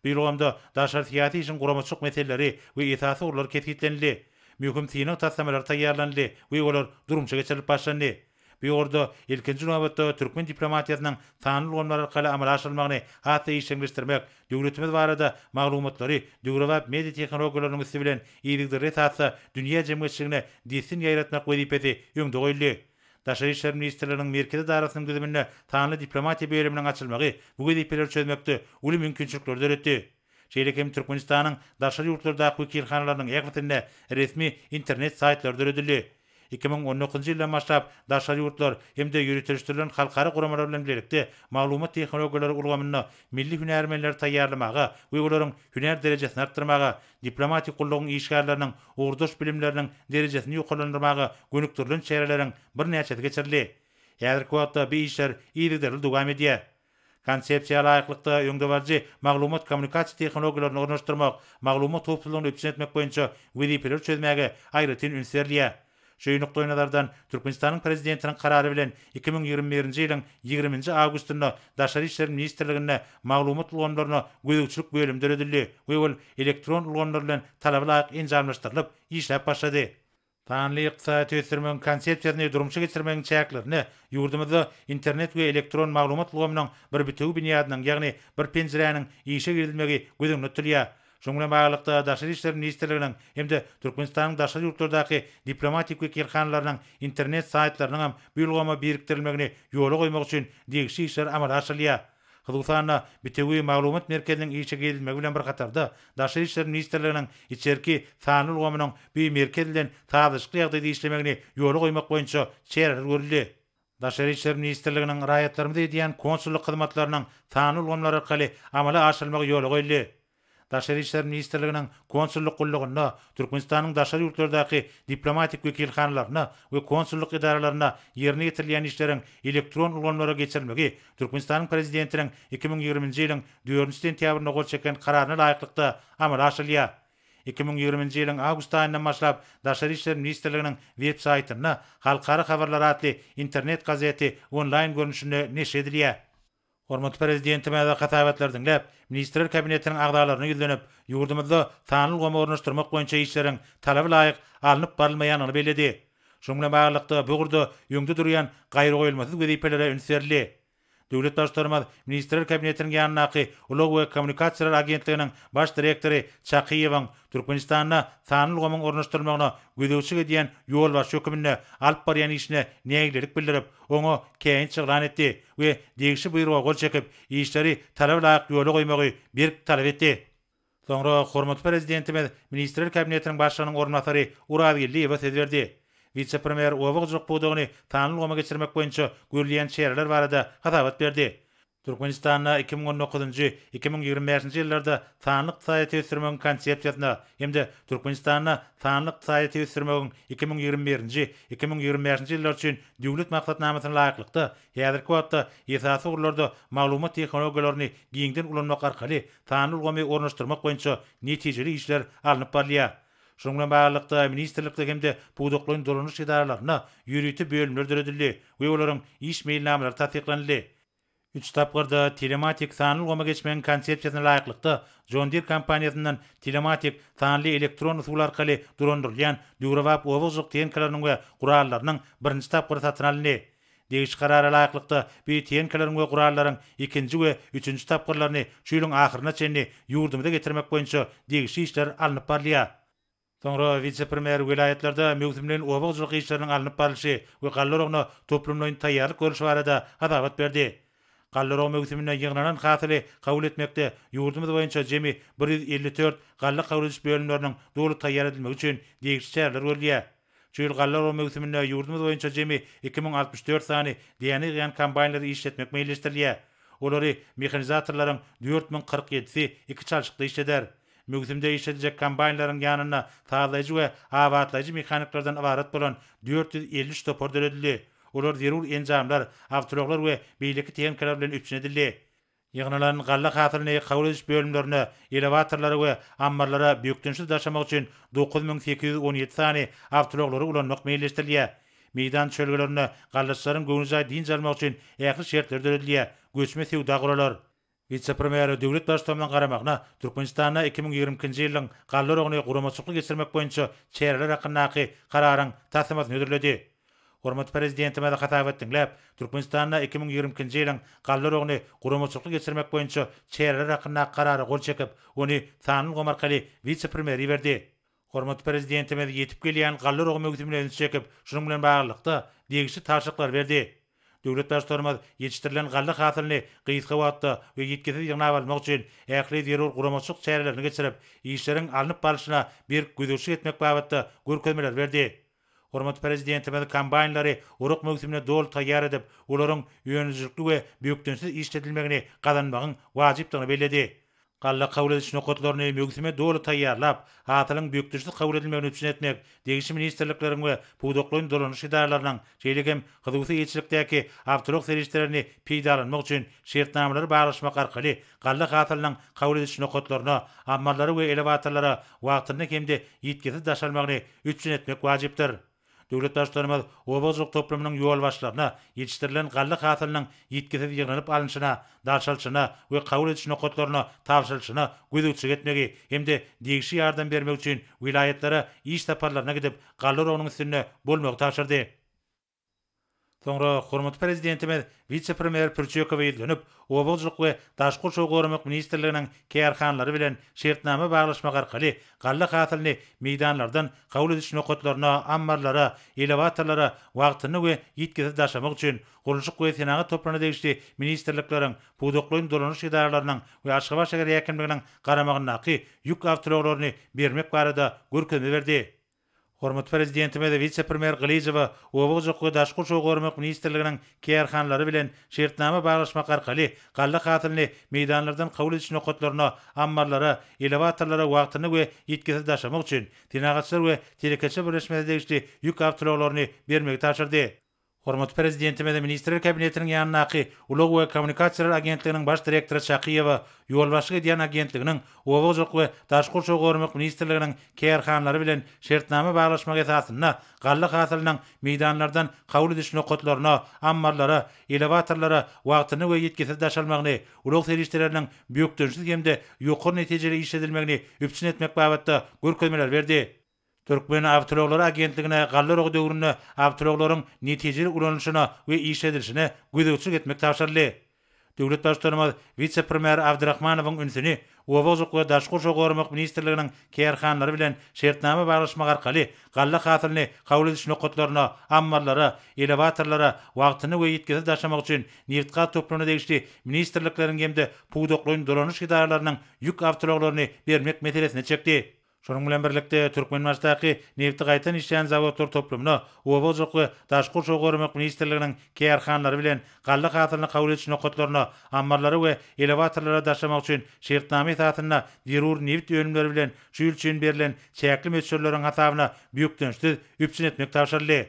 Bu ulgamda daşary syýasy işiň guramaçylyk meseleleri we esasy ugurlary kesgitlenildi. Möhüm synag taslamalary taýýarlanyldy we olar durmuşa geçirilip başlandy. Bu ugurda, ilkinji nobatda, türkmen diplomatiýasynyň sanly ulgamlar arkaly amala aşyrylmagyny has-da işjeňleşdirmek, döwletimiz barada maglumatlary döwrebap media tehnologiýalarynyň üsti bilen yzygiderli esasda dünýä jemgyýetçiligine dessin ýaýratmak wezipesi öňde goýuldy. Daşary işler ministrliginiň merkezi edarasynyň düzüminde sanly diplomatiýa bölüminiň açylmagy bu wezipeleri çözmekde uly mümkinçilikleri döretdi. Şeýle hem Türkmenistanyň daşary ýurtlardaky wekilhanalarynyň ählisinde resmi internet saýtlary döredildi. 2019-njy ýyldan başlap daşary ýurtlar hem-de ýöriteleşdirilen halkara guramalar bilen bilelikde maglumat tehnologiýalary ulgamynda milli hünärmenleri taýýarlamaga we olaryň hünär derejesini artdyrmaga, diplomatik gullugyň işgärleriniň ugurdaş bilimleriniň derejesini ýokarlandyrmaga gönükdirilen çäreleriň birnäçesi geçirildi. Häzirki wagtda bu işler yzygiderli dowam edýär. Konsepsiýa laýyklykda, öňdebaryjy maglumat-kommunikasiýa tehnologiýalaryny ornaşdyrmak, maglumat howpsuzlygyny üpjün etmek boýunça wezipeleri çözmäge aýratyn üns berilýär. Şu nukdaýnazardan, Türkmenistanyň Prezidentiniň Karary bilen 2021-nji ýylyň ýigriminji awgustynda Daşary işler ministrliginde Maglumat ulgamlaryna gözegçilik bölümi döredildi we ol elektron ulgamlar bilen talaba laýyk enjamlaşdyrylyp, işläp başlady. Sanly ykdysadyýeti ösdürmegiň Konsepsiýasyny durmuşa geçirmegiň çäklerinde ýurdumyzda internet we elektron maglumat ulgamynyň bir bitewi binýadynyň, ýagny bir penjiräniň işe girizilmegi göz öňünde tutulýar. Şunuň bilen baglylykda, Daşary işler ministrliginiň hem-de Türkmenistanyň daşary ýurtlardaky diplomatik wekilhanalarynyň internet saýtlarynyň hem bu ulgama birikdirilmegini ýola goýmak üçin degişli işler amala aşyrylýar. Hususan-da, bitewi maglumat merkeziniň işe girizilmegi bilen bir hatarda, Daşary işler ministrliginiň içerki sanly ulgamynyň bu merkez bilen sazlaşykly ýagdaýda işlemegini ýola goýmak boýunça çäreler görüldi. Daşary işler ministrliginiň raýatlarymyza edýän konsullyk hyzmatlarynyň sanly ulgamlar arkaly amala aşyrylmagy ýola goýuldy. Daşary işler ministrliginiň konsullyk gullugynda Türkmenistanyň daşary ýurtlardaky diplomatik wekilhanalarynda we konsullyk edaralarynda ýerine ýetirilýän işleriň elektron ulgamlara geçirilmegi Türkmenistanyň Prezidentiniň 2020-nji ýylyň dördünji sentýabrynda gol çeken Kararyna laýyklykda amala aşyrylýar. 2020-nji ýylyň awgust aýyndan başlap Daşary işler ministrliginiň web saýtynda Halkara habarlary atly internet gazeti onlaýn görnüşinde neşir edilýär. Hormatly Prezidentimiz hasabatlary diňläp, Ministrler Kabinetiniň agzalaryna ýüzlenip, ýurdumyzda sanly ulgamy ornaşdyrmak boýunça işleriň talaba laýyk alnyp barylmaýandygyny belledi. Şunuň bilen baglylykda, bu ugurda öňde durýan gaýragoýulmasyz wezipelere üns berildi. Döwlet Baştutanymyz Ministrler Kabinetiniň ýanyndaky Ulag we kommunikasiýalar agentliginiň baş direktory Çakyýewiň Türkmenistanda sanly ulgamyň ornaşdyrylmagyna gözegçilik edýän ýolbaşçy höküminde alyp barýan işine nägilelik bildirip, oňa käýinç yglan etdi we degişli buýruga gol çekip, işleri talaba laýyk ýola goýmagy berk talap etdi. Soňra hormatly Prezidentimiz Ministrler Kabinetiniň Başlygynyň orunbasary Urazgeldiýewe söz berdi. Wise-premýer oba hojalyk pudagyny sanly ulgama geçirmek boýunça görülýän çäreler barada hasabat berdi. Türkmenistanda 2019-njy, 2025-nji ýyllarda sanly ykdysadyýeti ösdürmegiň Konsepsiýasyna hem-de Türkmenistanda sanly ykdysadyýeti ösdürmegiň 2021-nji, 2025-nji ýyllar üçin Döwlet maksatnamasyna laýyklykda, häzirki wagtda esasy ugurlarda maglumat tehnologiýalaryny giňden ulanmak arkaly sanly ulgamy ornaşdyrmak boýunça netijeli işler alnyp barylýar. Şunuň bilen baglylykda, ministrlikde hem-de pudaklaýyn dolanyş edaralarynda ýörite bölümler döredildi we olaryň iş meýilnamalary tassyklanyldy. Üç tapgyrda telematik sanly ulgama geçmegiň konsepsiýasyna laýyklykda, John Deere kompaniýasyndan telematik sanly elektron usul arkaly dolandyrylýan döwrebap oba hojalyk tehnikalarynyň we gurallarynyň birinji tapgyry satyn alyndy. Degişli Karara laýyklykda, bu tehnikalaryň we gurallaryň ikinji we üçünji tapgyrlaryny şu ýylyň ahyryna çenli ýurdumyza getirmek boýunça degişli işler alnyp barylýar. Soňra wise-premýer welaýatlarda möwsümleýin oba hojalyk işleriniň alnyp barlyşy we galla oragyna toplumlaýyn taýýarlyk görlüşi barada hasabat berdi. Galla oragy möwsüminde ýygnalan hasyly kabul etmekde ýurdumyz boýunça jemi 154 galla kabul ediş bölümleriniň doly taýýar edilmegi üçin degişli çäreler görülýär. Şu ýyl galla oragy möwsüminde ýurdumyz boýunça jemi 2064 sany däne ýygýan kombaýnlary işletmek meýilleşdirilýär. Olary mehanizatorlaryň 4047-si iki çalşykda işleder. Möwsümde işlediljek kombaýnlaryň ýanynda sazlaýjy we abatlaýjy mehaniklerden ybarat bolan 453 topar döredildi. Olar zerur enjamlar, awtoulaglar we beýleki tehnikalar bilen üpjün edildi. Ýygnalan galla hasylyny kabul ediş bölümlerine, elewatorlara we ammarlara bökdençsiz daşamak üçin 9817 sany awtoulaglary ulanmak meýilleşdirilýär. Meýdan düşelgelerinde gallaçylaryň göwnejaý dynç almagy üçin ähli şertler döredilýär, göçme söwda guralar. Wise-premýer döwlet Baştutanynyň garamagyna Türkmenistanda 2022-nji ýylyň galla oragyny guramaçylykly geçirmek boýunça çäreler hakyndaky Kararyň taslamasyny hödürledi. Hormatly Prezidentimiz hasabat diňläp, Türkmenistanda 2022-nji ýylyň galla oragyny guramaçylykly geçirmek boýunça çäreler hakyndaky Karara gol çekip, ony sanly ulgam arkaly wise-premýere iberdi. Hormatly Prezidentimiz ýetip gelýän galla oragy möwsümine ünsi çekip, şunuň bilen baglylykda, degişli tabşyryklary berdi. Döwlet Baştutanymyz ýetişdirilen galla hasylyny gysga wagtda we ýitgisiz ýygnap almak üçin ähli zerur guramaçylyk çärelerini geçirip, işleriň alnyp barlyşyna berk gözegçilik etmek babatda görkezmeleri berdi. Hormatly Prezidentimiz kombaýnlary orak möwsümine doly taýýar edip, olaryň önüjilikli we bökdençsiz işledilmegini gazanmagyň wajypdygyny belledi. Galla kabul ediş nokatlaryny möwsüme doly taýýarlap, hasylyň bökdençsiz kabul edilmegini üpjün etmek, degişli ministrlikleriň we pudaklaýyn dolanyş edaralarynyň, şeýle hem hususy eýeçilikdäki awtoulag serişdelerini peýdalanmak üçin şertnamalary baglaşmak arkaly galla hasylynyň kabul ediş nokatlaryna, ammarlara we elewatorlara wagtynda hem-de ýitgisiz daşalmagyny üpjün etmek wajypdyr. Döwlet Baştutanymyz oba hojalyk toplumynyň ýolbaşçylaryna ýetişdirilen galla hasylynyň ýitgisiz ýygnalyp alnyşyna, daşalyşyna we kabul ediş nokatlaryna tabşyrylyşyna gözegçilik etmegi hem-de degişli ýardam bermek üçin welaýatlara iş saparlaryna gidip, galla oragynyň üstünde bolmagy tabşyrdy. Soňra hormatly Prezidentimiz wise-premýer Pürçekowa ýüzlenip, Oba hojalyk we daşky gurşawy goramak ministrliginiň kärhanalary bilen şertnama baglaşmak arkaly galla hasylyny meýdanlardan kabul ediş nokatlaryna, ammarlara, elewatorlara wagtynda we ýitgisiz daşamak üçin Gurluşyk we senagat toplumyna degişli ministrlikleriň, pudaklaýyn dolanyş edaralarynyň we Aşgabat şäher häkimliginiň garamagyndaky ýük awtoulaglaryny bermek barada görkezme berdi. Hormatly Prezidentimiz wise-premýer Gylyjowa Oba hojalyk we daşky gurşawy goramak ministrliginiň kärhanalary bilen şertnama baglaşmak arkaly galla hasylyny meýdanlardan kabul ediş nokatlaryna, ammarlara, elewatorlara wagtynda we ýitgisiz daşamak üçin Senagatçylar we telekeçiler birleşmesine degişli ýük awtoulaglaryny bermegi tabşyrdy. Hormatly Prezidentimize Ministrler Kabinetiniň ýanyndaky Ulag we kommunikasiýalar agentliginiň baş direktory Çakyýewa ýolbaşçylyk edýän agentliginiň Oba hojalyk we daşky gurşawy goramak ministrliginiň kärhanalary bilen şertnama baglaşmak esasynda galla hasylynyň meýdanlardan kabul ediş nokatlaryna, ammarlara, elewatorlara wagtynda we ýitgisiz daşalmagyny, ulag serişdeleriniň bökdençsiz hem-de ýokary netijeli işledilmegini üpjün etmek babatda görkezmeler berdi. Türkmen awtoulaglary agentligine galla oragy döwründe awtoulaglaryň netijeli ulanylyşyna we işledilişine gözegçilik etmek tabşyryldy. Döwlet Baştutanymyz wise-premýer Abdyrahmanowyň ünsüni Oba hojalyk we daşky gurşawy goramak ministrliginiň kärhanalary bilen şertnama baglaşmak arkaly galla hasylyny kabul ediş nokatlaryna, ammarlara, elewatorlara wagtynda we ýitgisiz daşamak üçin nebitgaz toplumyna degişli ministrlikleriň hem-de pudaklaýyn dolanyş edaralarynyň ýük awtoulaglaryny bermek meselesine çekdi. Şonuň bilen birlikde, Türkmenbaşydaky nebti gaýtadan işleýän zawodlar toplumyna Oba hojalyk we daşky gurşawy goramak ministrliginiň kärhanalary bilen galla hasylyny kabul ediş nokatlaryna, ammarlara we elewatorlara daşamak üçin şertnama esasynda zerur nebit önümleri bilen şu ýyl üçin berlen çäkli möçberleriň hasabyna bökdençsiz üpjün etmek tabşyryldy.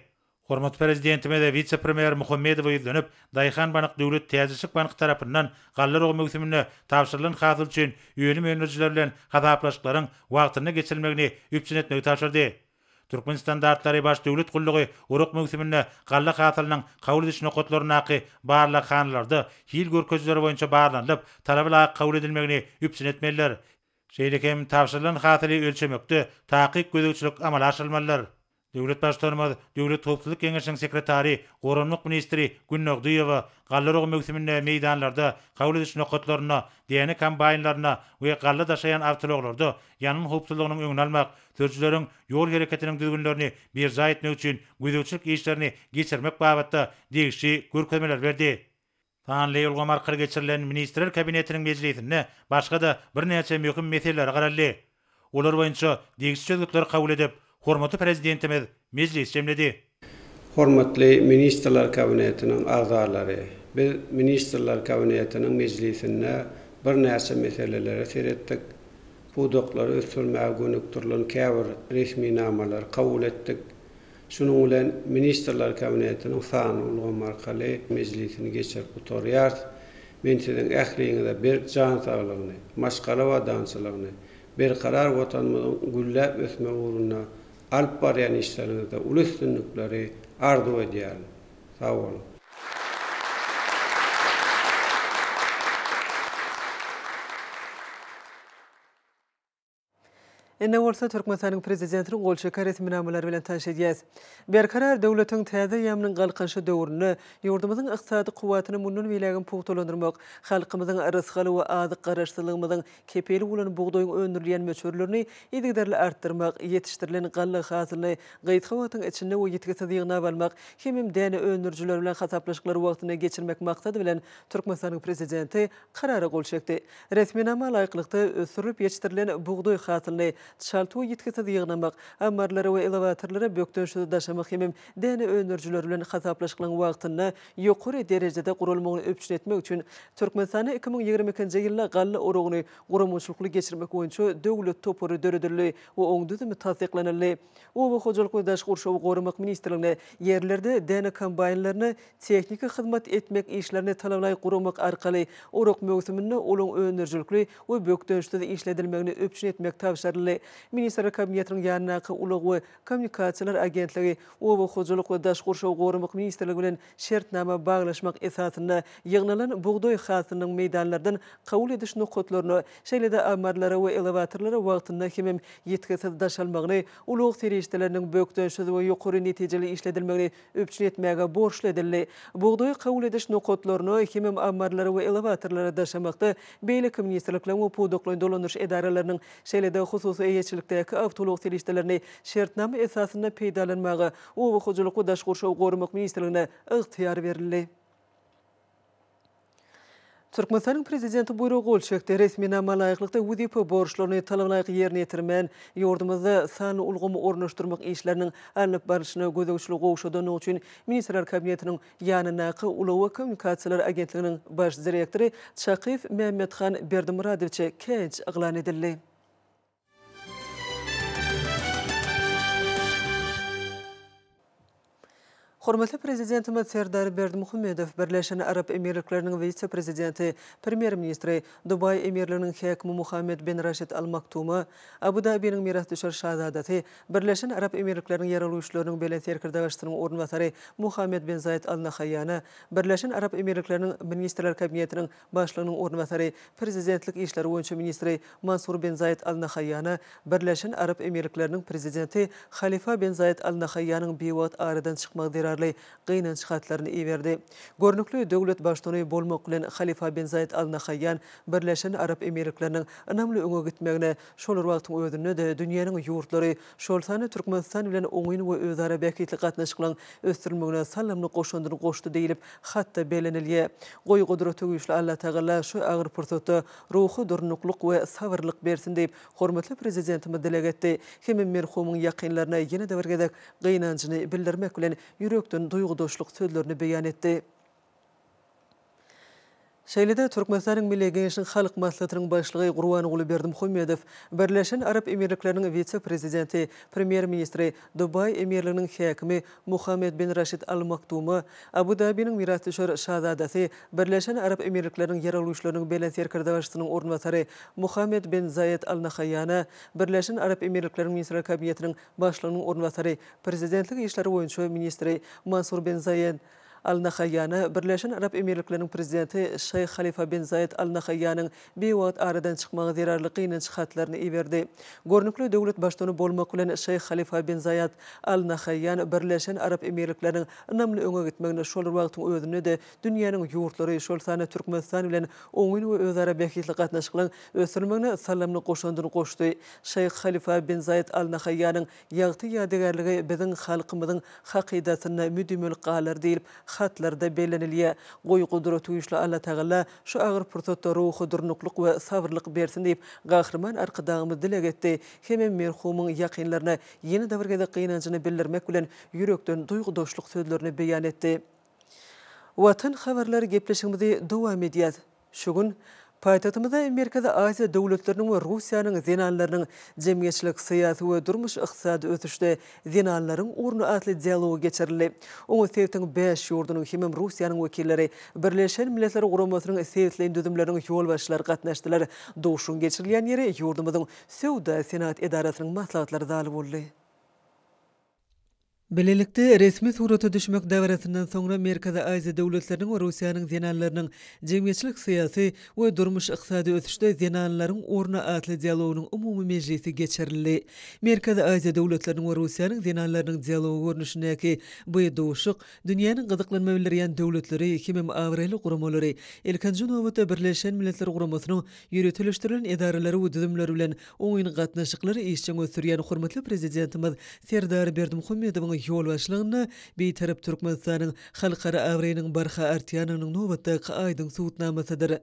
Hormatly Prezidentimize wise-premýer Muhammedowa ýüzlenip, Daýhanbank döwlet täjirçilik banky tarapyndan galla oragy möwsüminde tabşyrylan hasyl üçin önüm öndürijiler bilen hasaplaşyklaryň wagtynda geçirilmegini üpjün etmegi tabşyrdy. Türkmenstandartlary baş döwlet gullugy orak möwsüminde galla hasylynyň kabul ediş nokatlaryndaky barlaghanalarda hil görkezijileri boýunça barlanylyp, talaba laýyk kabul edilmegini üpjün etmelidir. Şeýle hem tabşyrylan hasyly ölçemekde takyk gözegçilik amala aşyrylmalydyr. Döwlet Baştutanymyz Döwlet howpsuzlyk geňeşiniň sekretary, goranmak ministri Gündogdyýewa galla oragy möwsüminde meýdanlarda, kabul ediş nokatlarynda, däne kombaýnlarynda we galla daşaýan awtoulaglarda ýangyn howpsuzlygynyň öňüni almak, sürüjileriň ýol hereketiniň düzgünlerini berjaý etmek üçin gözegçilik işlerini geçirmek babatda degişli görkezmeleri berdi. Sanly ulgam arkaly geçirilen Ministrler Kabinetiniň mejlisinde başga-da birnäçe möhüm meselelere garaldy. Olar boýunça degişli çözgütleri kabul edip, hormatly Prezidentimiz mejlisi jemledi. Hormatly Ministrler Kabinetiniň agzalary! Biz Ministrler Kabinetiniň mejlisinde birnäçe meselelere seretdik, pudaklary ösdürmäge gönükdirilen käbir resminamalary kabul etdik. Şunuň bilen Ministrler Kabinetiniň sanly ulgam arkaly mejlisini geçirip gutarýarys. Men siziň ähliňize berk jan saglygyny, maşgala abadançylygyny, berkarar Watanymyzyň gülläp ösmegi ugrunda alyp barýan işleriňizde uly üstünlikleri arzuw edýärin. Sag boluň! Indi bolsa Türkmenistanyň Prezidentiniň gol çeken resminamalary bilen tanyş edýäs. Berkarar döwletiň täze eýýamynyň Galkynyşy döwründe ýurdumyzyň ykdysady kuwwatyny mundan beýlägem pugtalandyrmak, halkymyzyň rysgal we azyk garaşsyzlygymyzyň kepili bolan bugdaýyň öndürilýän möçberlerini yzygiderli artdyrmak, ýetişdirilen galla hasylyny gysga wagtyň içinde we ýitgisiz ýygnap almak hemem däne öndürijiler bilen hasaplaşyklary wagtynda geçirmek maksady bilen Türkmenistanyň Prezidenti Karara gol çekdi. Resminama laýyklykda, ösdürilip ýetişdirilen bugdaý hasylyny çalt we ýitgisiz ýygnamak, ammarlara we elewatorlara bökdençsiz daşamak hemem däne öndürijiler bilen hasaplaşyklaryň wagtynda ýokary derejede guralmagyny üpjün etmek üçin Türkmenistanda 2022-nji ýylda galla oragyny guramaçylykly geçirmek boýunça döwlet topary döredildi we oň düzümi tassyklanyldy. Oba hojalyk we daşky gurşawy goramak ministrligine ýerlerde däne kombaýnlaryna tehniki hyzmat etmek işlerini talabalaýyk guramak arkaly orak möwsüminde olaryň öndürijilikli we bökdençsiz işledilmegini üpjün etmek tabşyryldy. Ministrler Kabinetiniň ýanyndaky Ulag we kommunikasiýalar agentligi Oba hojalyk we daşky gurşawy goramak ministrligi bilen şertnama baglaşmak esasynda ýygnalan bugdaý hasylynyň meýdanlardan kabul ediş nokatlaryna, şeýle-de ammarlara we elewatorlara wagtynda hemem ýitgisiz daşalmagyny, ulag serişdeleriniň bökdençsiz we ýokary netijeli işledilmegini üpjün etmäge borçly edildi. Bugdaýy kabul ediş nokatlaryna hemem ammarlara we elewatorlara daşamakda beýleki ministrlikleriň we pudaklaýyn dolandyryş edaralarynyň, şeýle-de hususy eýeçilikdäki awtoulag serişdelerini şertnama esasynda peýdalanmaga Oba hojalyk we daşky gurşawy goramak ministrligine ygtyýar berildi. Türkmenistanyň Prezidenti buýruga gol çekdi. Resminama laýyklykda, wezipe borçlaryny talabalaýyk ýerine ýetirmän, ýurdumyzda sanly ulgamy ornaşdyrmak işleriniň alnyp barlyşyna gözegçiligi gowşadandygy üçin Ministrler Kabinetiniň ýanyndaky Ulag we kommunikasiýalar agentliginiň baş direktory Çakyýew Mämmethan Berdimyradowiçe käýinç yglan edildi. Hormatly Prezidentimiz Serdar Berdimuhamedow Birleşen Arap Emirlikleriniň wise-prezidenti, Premýer-ministri, Dubaý Emirliginiň häkimi Muhammed ben Raşid Al Maktuma, Abu-Dabiniň mirasdüşer şazadasy, Birleşen Arap Emirlikleriniň Ýaragly Güýçleriniň Belent Serkerdebaşysynyň orunbasary Muhammed ben Zaýed Al Nahaýýana, Birleşen Arap Emirlikleriniň Ministrler Kabinetiniň Başlygynyň orunbasary, prezidentlik işleri boýunça ministri Mansur bin Zaýed Al Nahaýýana Birleşen Arap Emirlikleriniň Prezidenti Halifa bin Zaýed Al Nahaýýanyň biwagt aradan çykmagy zerarly gynanç hatlaryny iberdi. Görnükli döwlet baştutany bolmak bilen Halifa bin Zaýed Al Nahaýýan Birleşen Arap Emirlikleriniň ynamly öňe gitmegine, şol bir wagtyň özünde-de dünýäniň ýurtlary, şol sanda Türkmenistan bilen oňyn we özara bähbitli gatnaşyklaryň ösdürilmegine saldamly goşandyny goşdy diýlip, Hatda bellenilýär. Goý, Gudratygüýçli Allatagala şu agyr pursatda ruhy durnuklyk we sabyrlyk bersin diýip, hormatly Prezidentimiz dileg etdi hemem merhumyň ýakynlaryna ýene-de bir gezek gynanjyny bildirmek bilen, ýürekden duýgudaşlyk sözlerini beýan etdi. Şeýle-de Türkmenistanyň Milli Geňeşiniň Halk Maslahatynyň Başlygy Gurbanguly Berdimuhamedow Birleşen Arap Emirlikleriniň wise-prezidenti, Premýer-ministri, Dubaý emirliginiň häkimi Muhammed bin Raşid Al Maktuma, Abu-Dabiniň mirasdüşer şazadasy, Birleşen Arap Emirlikleriniň Ýaragly Güýçleriniň Belent Serkerdebaşysynyň orunbasary Muhammed bin Zaýed Al Nahaýýana, Birleşen Arap Emirlikleriniň Ministrler Kabinetiniň Başlygynyň orunbasary, Prezidentlik işleri boýunça ministri Mansur bin Zaýed Al Nahaýýana Birleşen Arap Emirlikleriniň Prezidenti Şeýh Halifa bin Zaýed Al Nahaýýanyň biwagt aradan çykmagy zerarly gynanç hatlaryny iberdi. Görnükli döwlet baştutany bolmak bilen Şeýh Halifa bin Zaýad Al Nahaýýan Birleşen Arap Emirlikleriniň ynamly öňe gitmegine şol bir wagtyň özünde-de dünýäniň ýurtlary, şol sanda Türkmenistan bilen oňyn we özara bähbitli gatnaşyklaryň ösdürilmegine saldamly goşandyny goşdy. Şeýh Halifa bin Zaýed Al Nahaýýanyň Ýagty ýadygärligi biziň halkymyzyň hakydasynda müdimilik galar diýlip, hatlarda bellenilýär. Goý, Gudratygüýçli Allatagala şu agyr pursatda ruhy durnuklyk we sabyrlyk bersin diýip, Gahryman Arkadagymyz dileg etdi hemem merhumyň ýakynlaryna ýene-de bir gezek gynanjyny bildirmek bilen, ýürekden duýgudaşlyk sözlerini beýan etdi. Watan habarlary gepleşigimizi dowam edýäs. Şu gün paýtagtymyzda Merkezi Aziýa döwletleriniň we Russiýanyň zenanlarynyň jemgyýetçilik-syýasy we durmuş-ykdysady ösüşde zenanlaryň orny atly dialogy geçirildi. Oňa sebitiň bäş ýurdunyň hemem Russiýanyň wekilleri, Birleşen Milletler Guramasynyň sebitleýin düzümleriniň ýolbaşçylary gatnaşdylar. Duşuşygyň geçirilýän ýeri ýurdumyzyň Söwda-senagat edarasynyň maslahatlar zaly boldy. Bilelikde resmi surata düşmek dabarasyndan soňra Merkezi Aziýa döwletleriniň we Russiýanyň zenanlarynyň jemgyýetçilik-syýasy we durmuş-ykdysady ösüşde zenanlaryň orny atly dialogynyň umumy mejlisi geçirildi. Merkezi Aziýa döwletleriniň we Russiýanyň zenanlarynyň dialogy görnüşindäki bu duşuşyk dünýäniň gyzyklanma bildirýän döwletleri hemem abraýly guramalary, ilkinji nobatda Birleşen Milletler Guramasynyň ýöriteleşdirilen edaralary we düzümleri bilen oňyn gatnaşyklary işjeň ösdürýän hormatly Prezidentimiz Serdar Berdimuhamedowyň ýolbaşçylygynda Bitarap Türkmenistanyň halkara abraýynyň barha artýandygynyň nobatdaky aýdyň subutnamasydyr.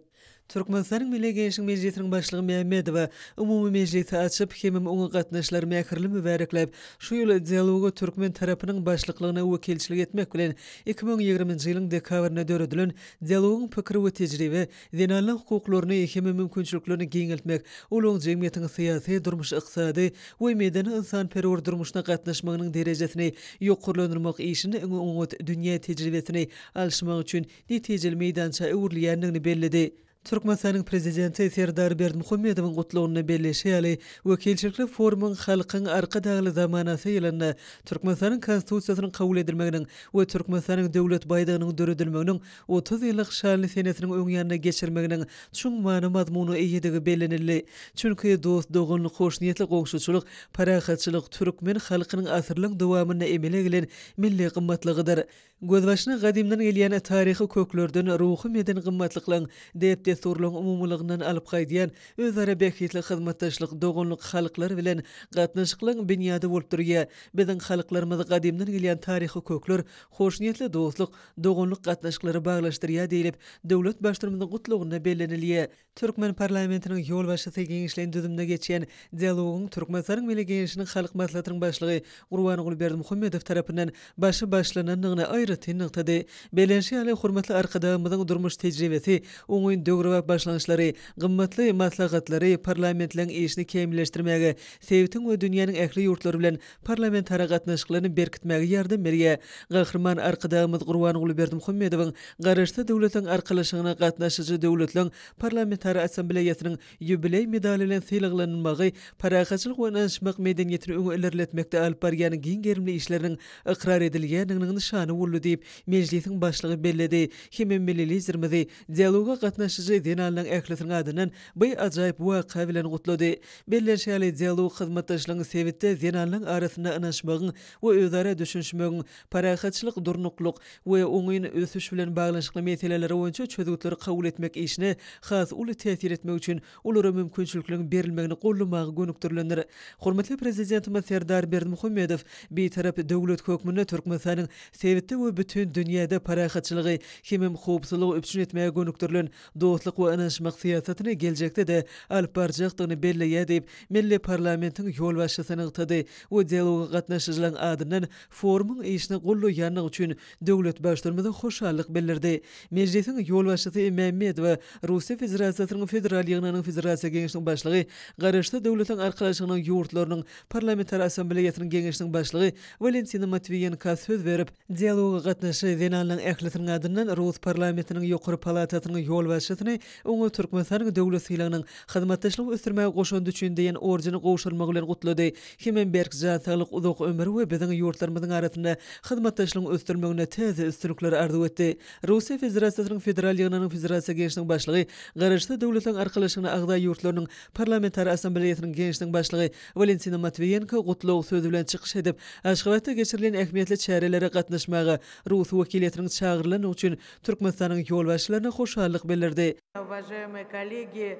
Türkmenistanyň Milli Geňeşiniň Mejlisiniň Başlygy Mämmedowa umumy mejlisi açyp, hemem oňa gatnaşyjylary mähirli mübärekläp, şu ýyl dialoga türkmen tarapynyň başlyklygyna wekilçilik etmek bilen, 2020-nji ýylyň dekabrynda döredilen Dialogyň pikir we tejribe Zenanlaryň hukuklaryny hem mümkinçiliklerini giňeltmek, olaryň jemgyýetiň syýasy, durmuş-ykdysady we medeni-ynsanperwer durmuşyna gatnaşmagynyň derejesini ýokarlandyrmak işinde iň oňat dünýä tejribesini alyşmak üçin netijeli meýdança öwrülýändigini belledi. Türkmenistanyň Prezidenti Serdar Berdimuhamedowyň Gutlagynda belleýşi ýaly, wekilçilikli forumyň Halkyň Arkadagly zamanasy ýylynda Türkmenistanyň Konstitusiýasynyň kabul edilmeginiň we Türkmenistanyň Döwlet baýdagynyň döredilmeginiň 30 ýyllyk şanly senesiniň öň ýanynda geçirilmeginiň çuň many-mazmuna eýedigi bellenildi. Çünki dost-doganlyk, hoşniýetli goňşuçylyk, parahatçylyk türkmen halkynyň asyrlaryň dowamynda emele gelen milli gymmatlygydyr. Gözbaşyny gadymdan gelýän taryhy köklerden, ruhy-medeni gymmatlyklaryň, däp-dessurlaryň umumylygyndan alyp gaýdýan özara bähbitli hyzmatdaşlyk doganlyk halklar bilen gatnaşyklaryň binýady bolup durýar. Biziň halklarymyzy gadymdan gelýän taryhy kökler, hoşniýetli dostluk, doganlyk gatnaşyklary baglaşdyrýar diýlip, döwlet Baştutanymyzyň Gutlagynda bellenilýär. Türkmen parlamentiniň ýolbaşçysy giňişleýin düzümde geçýän dialogyň Türkmenistanyň Milli Geňeşiniň Halk Maslahatynyň Başlygy Gurbanguly Berdimuhamedow tarapyndan başy başlanandygyny aýratyn nygtady. Bellenişi ýaly, hormatly Arkadagymyzyň durmuş tejribesi, oňyn döwrebap başlangyçlary, gymmatly maslahatlary parlamentleriň işini kämilleşdirmäge, sebitiň we dünýäniň ähli ýurtlary bilen parlamentara gatnaşyklaryny berkitmäge ýardam berýär. Gahryman Arkadagymyz Gurbanguly Berdimuhamedowyň Garaşsyz Döwletleriň Arkalaşygyna gatnaşyjy döwletleriň Parlamentara Assambleýasynyň ýubileý medaly bilen sylaglanylmagy parahatçylyk we ynanyşmak medeniýetini öňe ilerletmekde alyp barýan giň gerimli işleriniň ykrar edilýändiginiň nyşany boldy diýip, Mejlisiň Başlygy belledi hemem milli Liderimizi dialoga gatnaşyjy zenanlaryň ählisiniň adyndan bu ajaýyp waka bilen gutlady. Bellenişi ýaly, dialog hyzmatdaşlygyň sebitde zenanlaryň arasynda ynanyşmagyň we özara düşünişmegiň, parahatçylyk, durnuklyk we oňyn ösüş bilen baglanyşykly meseleleri boýunça çözgütleri kabul etmek işine has uly täsir etmek üçin olara mümkinçilikleriň berilmegini goldamaga gönükdirilendir. Hormatly Prezidentimiz Serdar Berdimuhamedow Bitarap döwlet hökmünde Türkmenistanyň sebitde we bütin dünýäde parahatçylygy hemem howpsuzlygy üpjün etmäge gönükdirilen dostluk we ynanyşmak syýasatyny geljekde-de alyp barjakdygyny belleýär diýip, milli parlamentiň ýolbaşçysy nygtady we dialoga gatnaşyjylaryň adyndan forumyň işine goldaýandygy üçin döwlet Baştutanymyza hoşallyk bildirdi. Mejlisiň ýolbaşçysy Mämmedowa Russiýa Federasiýasynyň Federal Ýygnagynyň Federasiýa Geňeşiniň başlygy, Garaşsyz Döwletleriň Arkalaşygynyň ýurtlarynyň Parlamentara Assambleýasynyň Geňeşiniň başlygy Walentina Matwiýenka söz berip, Dialoga gatnaşyjy zenanlaryň ählisiniň adyndan rus parlamentiniň ýokary palatasynyň ýolbaşçysyny oňa Türkmenistanyň döwlet sylagynyň Hyzmatdaşlygy ösdürmäge goşandy üçin diýen ordeni gowşurylmagy bilen gutlady hemem berk jan saglyk, uzak ömür we biziň ýurtlarymyzyň arasynda hyzmatdaşlygyň ösdürilmeginde täze üstünlikleri arzuw etdi. Russiýa Federasiýasynyň Federal Ýygnagynyň Federasiýa Geňeşiniň başlygy, Garaşsyz Döwletleriň Arkalaşygyna agza ýurtlarynyň Parlamentara Assambleýasynyň Geňeşiniň başlygy Walentina Matwiýenko gutlag sözi bilen çykyş edip, Aşgabatda geçirilen ähmiýetli çärelere gatnaşmaga rus wekiliýetiniň çagyrylandygy üçin Türkmenistanyň ýolbaşçylaryna hoşallyk bildirdi. Уважаемые коллеги,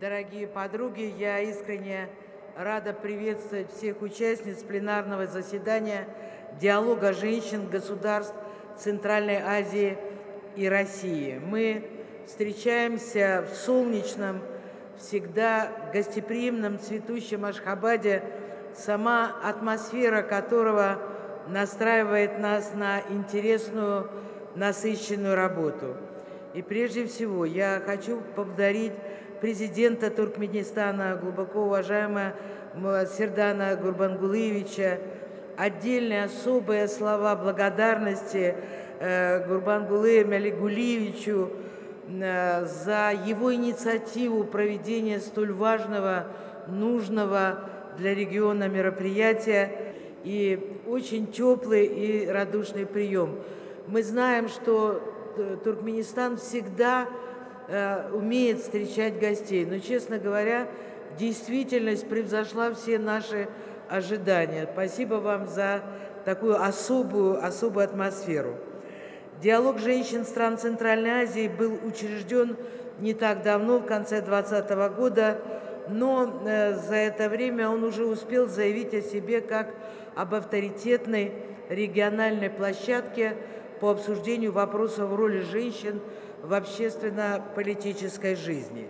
дорогие подруги, я искренне рада приветствовать всех участниц пленарного заседания Диалога женщин государств Центральной Азии и России. Мы встречаемся в солнечном, всегда гостеприимном цветущем Ашхабаде, сама атмосфера которого настраивает нас на интересную, насыщенную работу. И прежде всего я хочу поблагодарить президента Туркменистана, глубоко уважаемого Сердана Гурбангулыевича, отдельные особые слова благодарности э, Гурбангулы Мялигулиевичу э, за его инициативу проведения столь важного, нужного для региона мероприятия и очень теплый и радушный прием. Мы знаем, что Туркменистан всегда э, умеет встречать гостей, но, честно говоря, действительность превзошла все наши ожидания. Спасибо вам за такую особую, особую атмосферу. Диалог женщин стран Центральной Азии был учрежден не так давно, в конце 2020 года, но э, за это время он уже успел заявить о себе как об авторитетной региональной площадке по обсуждению вопросов роли женщин в общественно-политической жизни.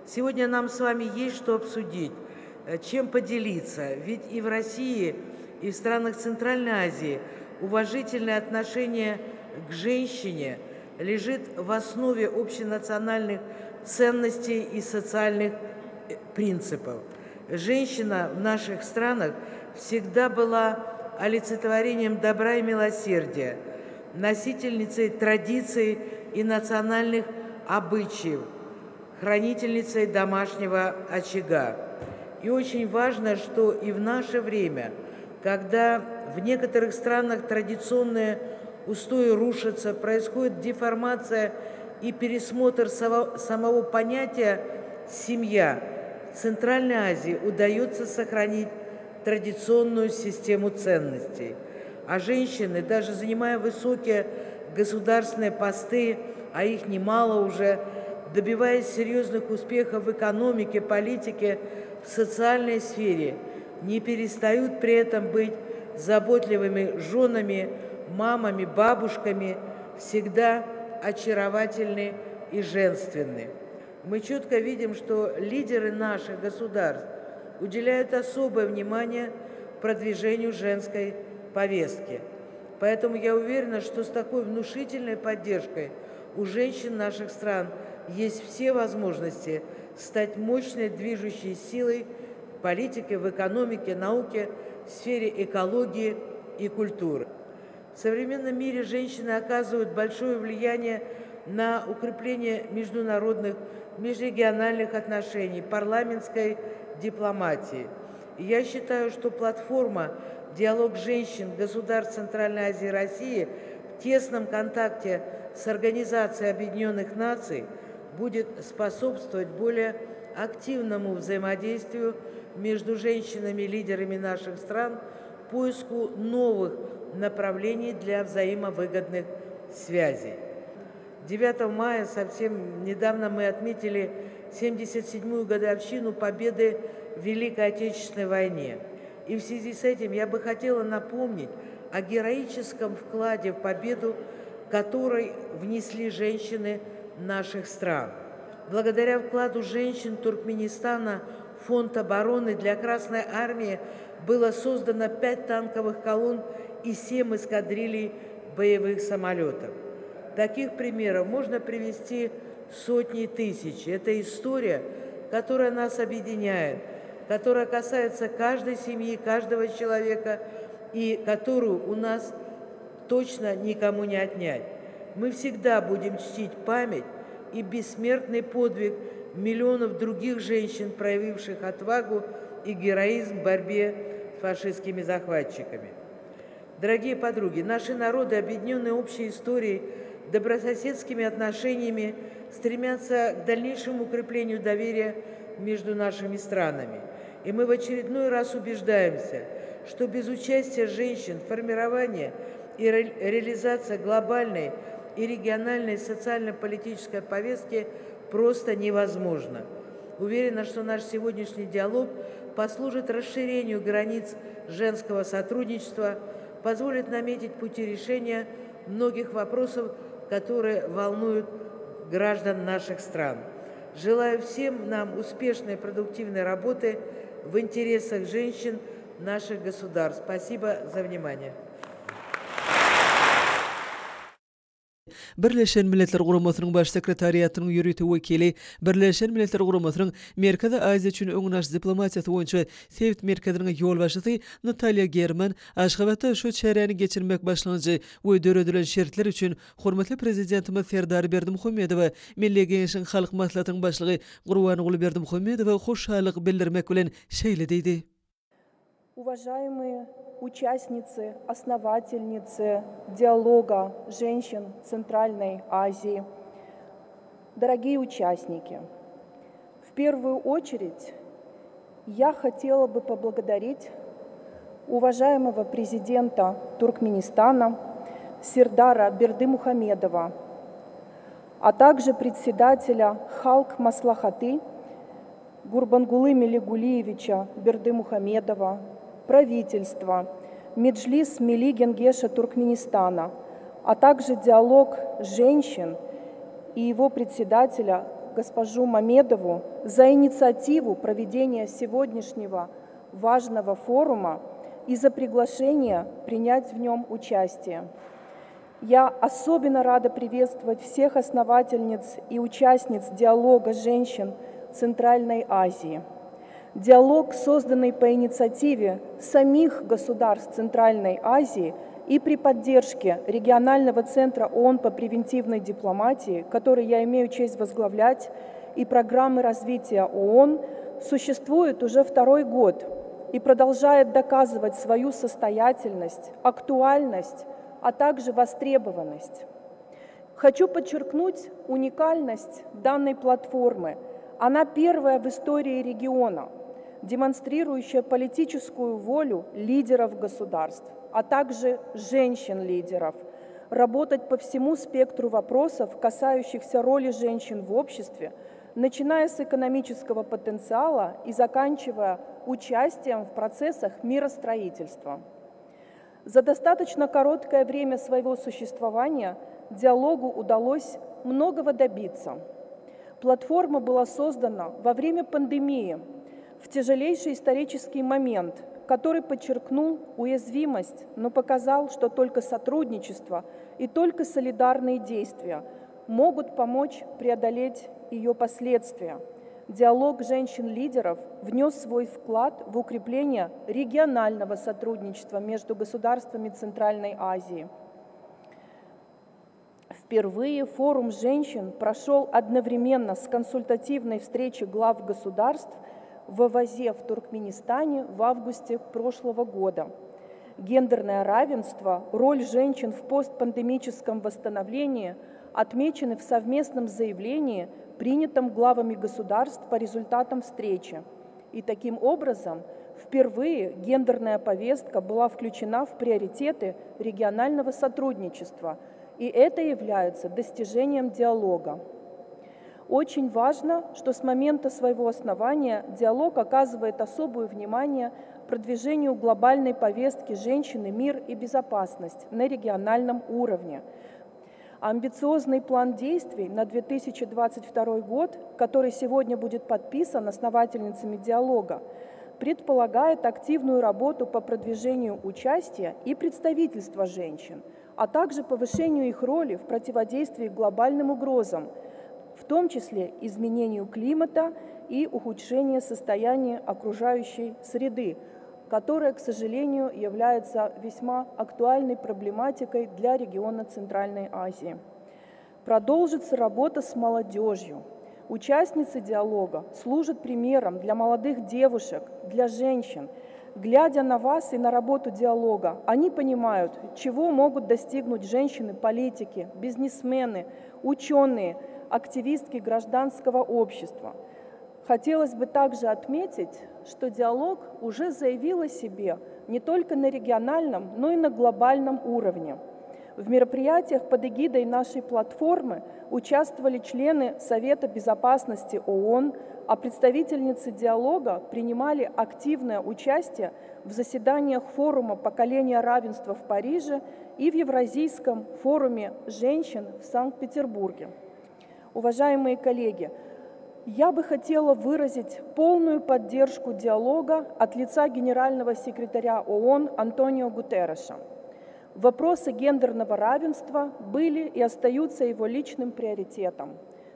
Сегодня нам с вами есть что обсудить, э, чем поделиться, ведь и в России, и в странах Центральной Азии уважительное отношение к женщине лежит в основе общенациональных ценностей и социальных э, принципов. Женщина в наших странах всегда была олицетворением добра и милосердия, носительницей традиций и национальных обычаев. хранительницей домашнего очага. И очень важно, что и в наше время, когда в некоторых странах традиционные устои рушатся, происходит деформация и пересмотр самого понятия «семья», в Центральной Азии удается сохранить традиционную систему ценностей. А женщины, даже занимая высокие государственные посты, а их немало уже, добиваясь серьезных успехов в экономике, политике, в социальной сфере, не перестают при этом быть заботливыми женами, мамами, бабушками, всегда очаровательны и женственны. Мы четко видим, что лидеры наших государств уделяют особое внимание продвижению женской повестки. Поэтому я уверена, что с такой внушительной поддержкой у женщин наших стран есть все возможности стать мощной движущей силой в политике, в экономике, науке, в сфере экологии и культуры. В современном мире женщины оказывают большое влияние на укрепление международных, межрегиональных отношений, парламентской дипломатии. И я считаю, что платформа «Диалог женщин государств Центральной Азии и России» в тесном контакте с Организацией Объединенных Наций будет способствовать более активному взаимодействию между женщинами-лидерами наших стран, поиску новых направлений для взаимовыгодных связей. 9 мая, совсем недавно, мы отметили 77-ю годовщину победы в Великой Отечественной войне. И в связи с этим я бы хотела напомнить о героическом вкладе в победу, который внесли женщины наших стран. Благодаря вкладу женщин Туркменистана в Фонд обороны для Красной Армии было создано 5 танковых колонн и 7 эскадрилей боевых самолетов. Таких примеров можно привести сотни и тысячи. Это история, которая нас объединяет, которая касается каждой семьи, каждого человека и которую у нас точно никому не отнять. Мы всегда будем чтить память и бессмертный подвиг миллионов других женщин, проявивших отвагу и героизм в борьбе с фашистскими захватчиками. Дорогие подруги, наши народы, объединенные общей историей, добрососедскими отношениями, стремятся к дальнейшему укреплению доверия между нашими странами. И мы в очередной раз убеждаемся, что без участия женщин формирование и реализация глобальной и региональной социально-политической повестки просто невозможна. Уверена, что наш сегодняшний диалог послужит расширению границ женского сотрудничества, позволит наметить пути решения многих вопросов, которые волнуют граждан наших стран. Желаю всем нам успешной и продуктивной работы в интересах женщин наших государств. Спасибо за внимание. Birleşen Milletler Guramasynyň Baş sekretariatynyň ýörite wekili, Birleşen Milletler Guramasynyň Merkezi Aziýa üçin öňüni alyş diplomatiýasy boýunça sebit merkeziniň ýolbaşçysy Natalýa German Aşgabatda şu çäräni geçirmek başlangyjy we döredilen şertler üçin hormatly Prezidentimiz Serdar Berdimuhamedowa, Milli Geňeşiň Halk Maslahatynyň Başlygy Gurbanguly Berdimuhamedowa hoşallyk bildirmek bilen şeýle diýdi. Уважаемые участницы, основательницы диалога женщин Центральной Азии, дорогие участники, в первую очередь я хотела бы поблагодарить уважаемого президента Туркменистана Сердара Бердымухамедова, а также председателя Халк Маслахаты Гурбангулы Мелигулиевича Бердымухамедова, правительства, Меджлис Мили Генгеша Туркменистана, а также диалог женщин и его председателя госпожу Мамедову за инициативу проведения сегодняшнего важного форума и за приглашение принять в нем участие. Я особенно рада приветствовать всех основательниц и участниц диалога женщин Центральной Азии. Диалог, созданный по инициативе самих государств Центральной Азии и при поддержке регионального центра ООН по превентивной дипломатии, который я имею честь возглавлять, и программы развития ООН существует уже второй год и продолжает доказывать свою состоятельность, актуальность, а также востребованность. Хочу подчеркнуть уникальность данной платформы. Она первая в истории региона, демонстрирующая политическую волю лидеров государств, а также женщин-лидеров, работать по всему спектру вопросов, касающихся роли женщин в обществе, начиная с экономического потенциала и заканчивая участием в процессах миростроительства. За достаточно короткое время своего существования диалогу удалось многого добиться. Платформа была создана во время пандемии, в тяжелейший исторический момент, который подчеркнул уязвимость, но показал, что только сотрудничество и только солидарные действия могут помочь преодолеть ее последствия. Диалог женщин-лидеров внес свой вклад в укрепление регионального сотрудничества между государствами Центральной Азии. Впервые форум женщин прошел одновременно с консультативной встречей глав государств в Авазе в Туркменистане в августе прошлого года. Гендерное равенство, роль женщин в постпандемическом восстановлении отмечены в совместном заявлении, принятом главами государств по результатам встречи. И таким образом впервые гендерная повестка была включена в приоритеты регионального сотрудничества, и это является достижением диалога. Очень важно, что с момента своего основания диалог оказывает особое внимание продвижению глобальной повестки «Женщины, мир и безопасность» на региональном уровне. Амбициозный план действий на 2022 год, который сегодня будет подписан основательницами диалога, предполагает активную работу по продвижению участия и представительства женщин, а также повышению их роли в противодействии глобальным угрозам, в том числе изменению климата и ухудшению состояния окружающей среды, которая, к сожалению, является весьма актуальной проблематикой для региона Центральной Азии. Продолжится работа с молодежью. Участницы диалога служат примером для молодых девушек, для женщин. Глядя на вас и на работу диалога, они понимают, чего могут достигнуть женщины-политики, бизнесмены, ученые, активистки гражданского общества. Хотелось бы также отметить, что диалог уже заявил о себе не только на региональном, но и на глобальном уровне. В мероприятиях под эгидой нашей платформы участвовали члены Совета Безопасности ООН, а представительницы диалога принимали активное участие в заседаниях форума «Поколение равенства» в Париже и в Евразийском форуме женщин в Санкт-Петербурге. Уважаемые коллеги, я бы хотела выразить полную поддержку диалога от лица генерального секретаря ООН Антонио Гутерреша. Вопросы гендерного равенства были и остаются его личным приоритетом.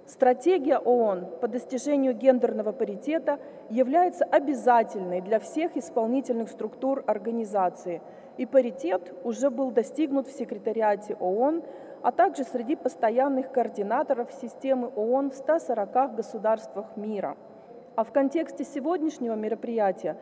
Стратегия ООН по достижению гендерного паритета является обязательной для всех исполнительных структур организации, и паритет уже был достигнут в секретариате ООН, а также среди постоянных координаторов системы ООН в 140 государствах мира. А в контексте сегодняшнего мероприятия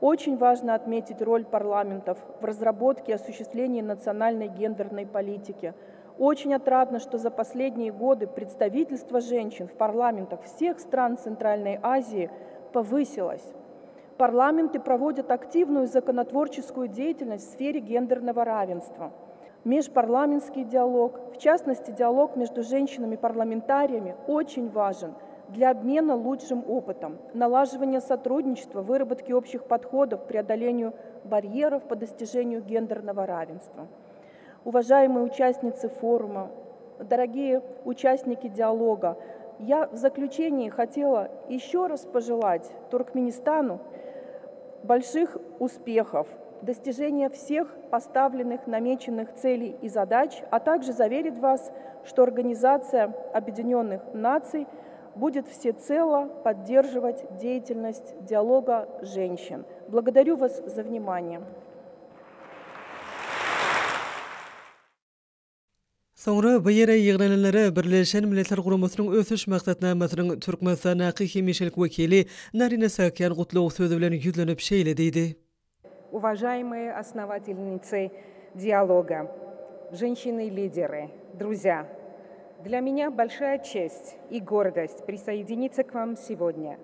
очень важно отметить роль парламентов в разработке и осуществлении национальной гендерной политики. Очень отрадно, что за последние годы представительство женщин в парламентах всех стран Центральной Азии повысилось. Парламенты проводят активную законотворческую деятельность в сфере гендерного равенства. Межпарламентский диалог, в частности диалог между женщинами-парламентариями, очень важен для обмена лучшим опытом, налаживания сотрудничества, выработки общих подходов к преодолению барьеров по достижению гендерного равенства. Уважаемые участницы форума, дорогие участники диалога, я в заключении хотела еще раз пожелать Туркменистану больших успехов, достижения всех поставленных, намеченных целей и задач, а также заверить вас, что Организация Объединенных Наций будет всецело поддерживать деятельность диалога женщин. Благодарю вас за внимание. Soňra bu ýere ýygnananlara Birleşen Milletler Guramasynyň Ösüş Maksatnamasynyň Türkmenistandaky hemişelik wekili Narine Saakýan gutlag sözi bilen ýüzlenip şeýle diýdi. Uvažaýmyýe osnowatelnicy dialoga, ženşiny-lidery, druzýa! Dlya menýa bolşaýa çest i gordost prisoýedinitsa k vam segodnýa.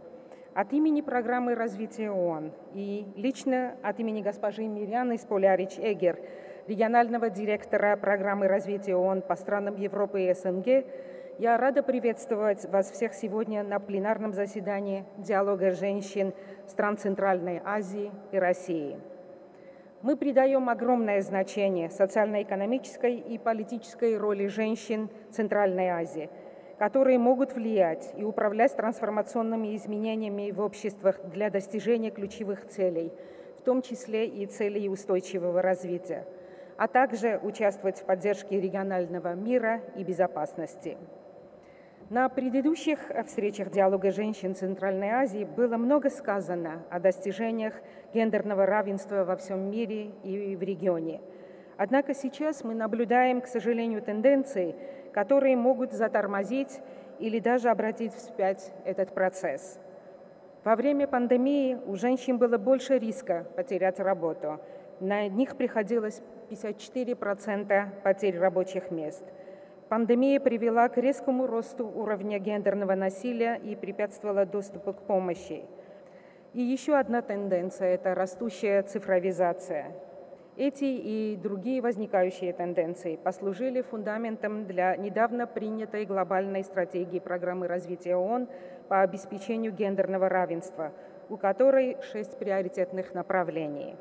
Ot imeni Programmy razwitiýa OON i liçno ot imeni gospoži Mirýany Spoliariç-Eger, regionalnogo direktora Programmy razwitiýa OON po stranam Ýewropy i SNG, ýa rada priwetstwować was wseh segodnýa na plenarnom zasedaniýi Dialoga ženşin stran Tsentralnoý Aziýi i Rossiýi. Мы придаем огромное значение социально-экономической и политической роли женщин Центральной Азии, которые могут влиять и управлять трансформационными изменениями в обществах для достижения ключевых целей, в том числе и целей устойчивого развития, а также участвовать в поддержке регионального мира и безопасности. На предыдущих встречах диалога женщин Центральной Азии было много сказано о достижениях гендерного равенства во всем мире и в регионе. Однако сейчас мы наблюдаем, к сожалению, тенденции, которые могут затормозить или даже обратить вспять этот процесс. Во время пандемии у женщин было больше риска потерять работу. На них приходилось 54% потерь рабочих мест. Пандемия привела к резкому росту уровня гендерного насилия и препятствовала доступу к помощи. И еще одна тенденция – это растущая цифровизация. Эти и другие возникающие тенденции послужили фундаментом для недавно принятой глобальной стратегии программы развития ООН по обеспечению гендерного равенства, у которой 6 приоритетных направлений.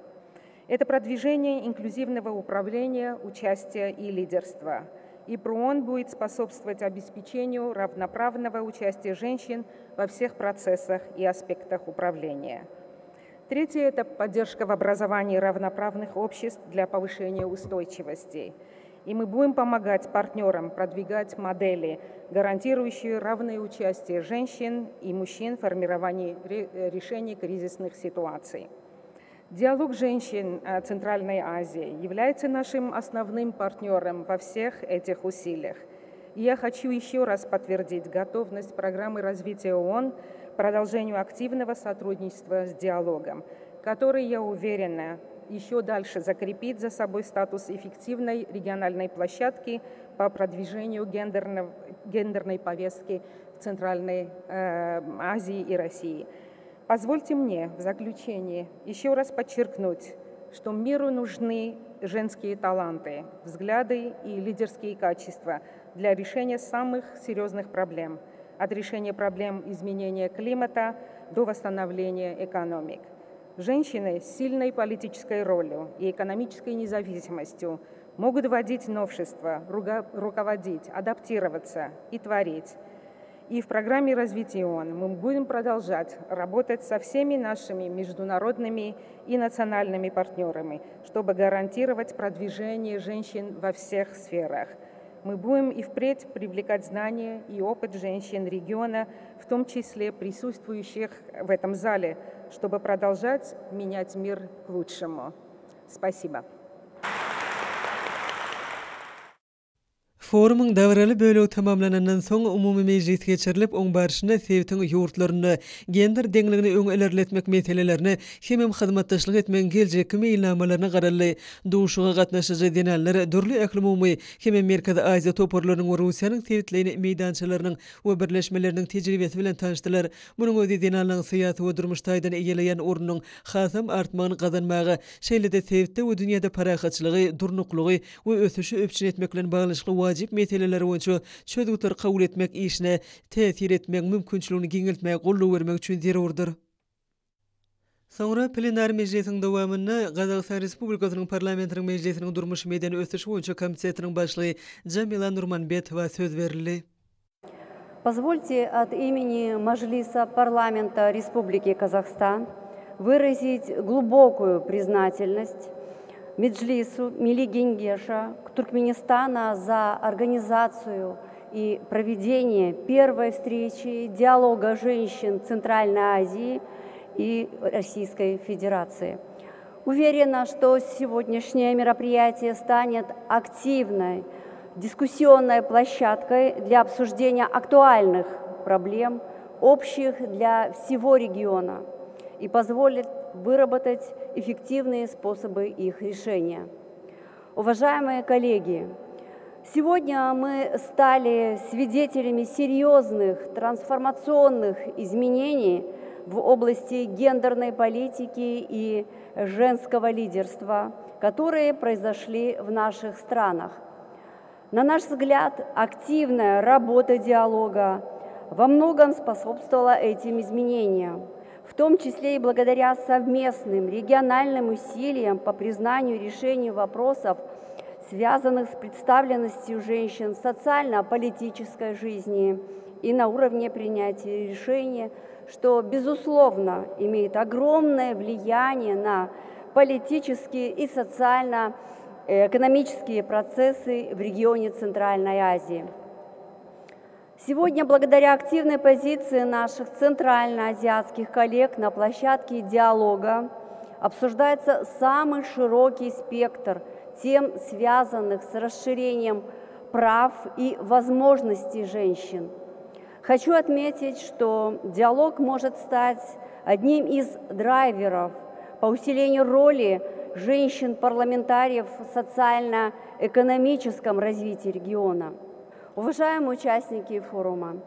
Это продвижение инклюзивного управления, участия и лидерства. И ПРООН будет способствовать обеспечению равноправного участия женщин во всех процессах и аспектах управления. Третье – это поддержка в образовании равноправных обществ для повышения устойчивости. И мы будем помогать партнерам продвигать модели, гарантирующие равное участие женщин и мужчин в формировании решений кризисных ситуаций. Диалог женщин Центральной Азии является нашим основным партнером во всех этих усилиях. И я хочу еще раз подтвердить готовность программы развития ООН к продолжению активного сотрудничества с диалогом, который, я уверена, еще дальше закрепит за собой статус эффективной региональной площадки по продвижению гендерной повестки в Центральной Азии и России. Позвольте мне в заключение еще раз подчеркнуть, что миру нужны женские таланты, взгляды и лидерские качества для решения самых серьезных проблем, от решения проблем изменения климата до восстановления экономик. Женщины с сильной политической ролью и экономической независимостью могут вводить новшества, руководить, адаптироваться и творить. И в программе развития ООН мы будем продолжать работать со всеми нашими международными и национальными партнерами, чтобы гарантировать продвижение женщин во всех сферах. Мы будем и впредь привлекать знания и опыт женщин региона, в том числе присутствующих в этом зале, чтобы продолжать менять мир к лучшему. Спасибо. Forumyň dabaraly bölegi tamamlanandan soň, umumy mejlis geçirilip, oň barşynda sebitiň ýurtlarynda gender deňligini öňe ilerletmek meselelerine hemem hyzmatdaşlyk etmegiň geljekki meýilnamalaryna garaldy. Duşuşyga gatnaşyjy zenanlar dürli ählumumy hemem Merkezi Aziýa toparlarynyň we Russiýanyň sebitleýin meýdançalarynyň we birleşmeleriniň tejribesi bilen tanyşdylar. Munuň özi zenanlaryň syýasy we durmuş taýdan eýeleýän ornunyň hasam artmagyny gazanmaga, şeýle-de sebitde we dünýäde parahatçylygy, durnuklygy we ösüşi üpjün etmek bilen baglanyşykly wajyp meseleler boýunça çözgütleri kabul etmek işine täsir etmegiň mümkinçiligini giňeltmäge goldaw bermek üçin zerurdyr. Soňra plenar mejlisiň dowamynda Gazagystan Respublikasynyň Parlamentiniň Mejlisiniň Durmuş-medeni ösüş boýunça komitetiniň başlygy Jamila Nurmanbetowa söz berildi. Позвольте от имени Мажлиса парламента Республики Казахстан выразить глубокую признательность Меджлису Мили Генгеша Туркменистана за организацию и проведение первой встречи диалога женщин Центральной Азии и Российской Федерации. Уверена, что сегодняшнее мероприятие станет активной дискуссионной площадкой для обсуждения актуальных проблем, общих для всего региона, и позволит выработать эффективные способы их решения. Уважаемые коллеги, сегодня мы стали свидетелями серьезных трансформационных изменений в области гендерной политики и женского лидерства, которые произошли в наших странах. На наш взгляд, активная работа диалога во многом способствовала этим изменениям, в том числе и благодаря совместным региональным усилиям по признанию и решению вопросов, связанных с представленностью женщин в социально-политической жизни и на уровне принятия решений, что, безусловно, имеет огромное влияние на политические и социально-экономические процессы в регионе Центральной Азии. Сегодня, благодаря активной позиции наших центральноазиатских коллег на площадке диалога, обсуждается самый широкий спектр тем, связанных с расширением прав и возможностей женщин. Хочу отметить, что диалог может стать одним из драйверов по усилению роли женщин-парламентариев в социально-экономическом развитии региона. Уважаемые участники форума,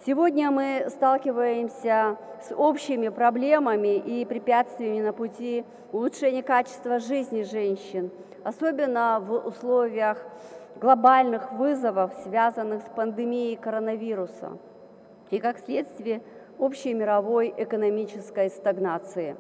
сегодня мы сталкиваемся с общими проблемами и препятствиями на пути улучшения качества жизни женщин, особенно в условиях глобальных вызовов, связанных с пандемией коронавируса и, как следствие, общей мировой экономической стагнации.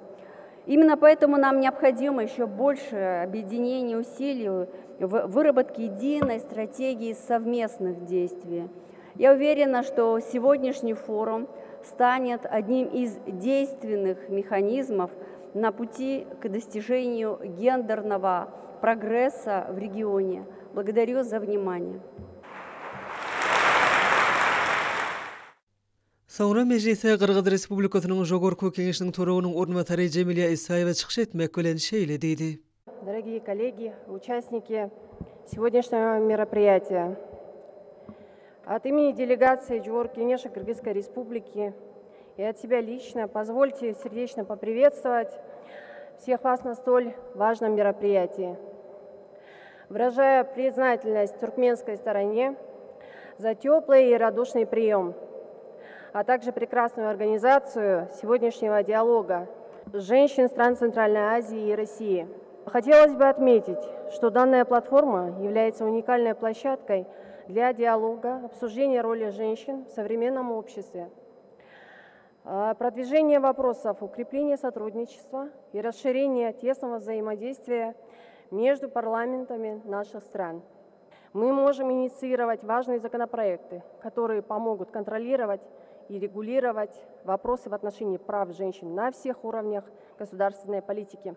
Именно поэтому нам необходимо еще больше объединение усилий в выработке единой стратегии совместных действий. Я уверена, что сегодняшний форум станет одним из действенных механизмов на пути к достижению гендерного прогресса в регионе. Благодарю за внимание. Soňra mejlisde Gyrgyz Respublikasynyň Žogorku Keňeşiniň Toragynyň orunbasary Jemilýa Isaýewa çykyş etmek bilen şeýle diýdi. Дорогие коллеги, участники сегодняшнего мероприятия. От имени делегации Жогорку Кенеша Кыргызской Республики и от себя лично позвольте сердечно поприветствовать всех вас на столь важном мероприятии. Выражая признательность туркменской стороне за теплый и радушный прием, а также прекрасную организацию сегодняшнего диалога женщин стран Центральной Азии и России. Хотелось бы отметить, что данная платформа является уникальной площадкой для диалога, обсуждения роли женщин в современном обществе, продвижения вопросов укрепления сотрудничества и расширения тесного взаимодействия между парламентами наших стран. Мы можем инициировать важные законопроекты, которые помогут контролировать и регулировать вопросы в отношении прав женщин на всех уровнях государственной политики.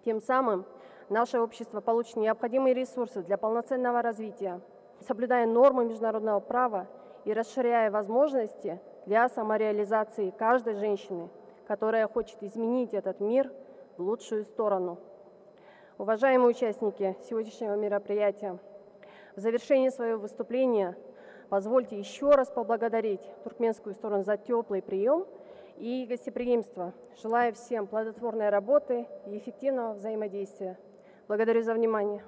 Тем самым наше общество получит необходимые ресурсы для полноценного развития, соблюдая нормы международного права и расширяя возможности для самореализации каждой женщины, которая хочет изменить этот мир в лучшую сторону. Уважаемые участники сегодняшнего мероприятия, в завершении своего выступления позвольте еще раз поблагодарить туркменскую сторону за теплый прием и гостеприимство. Желаю всем плодотворной работы и эффективного взаимодействия. Благодарю за внимание.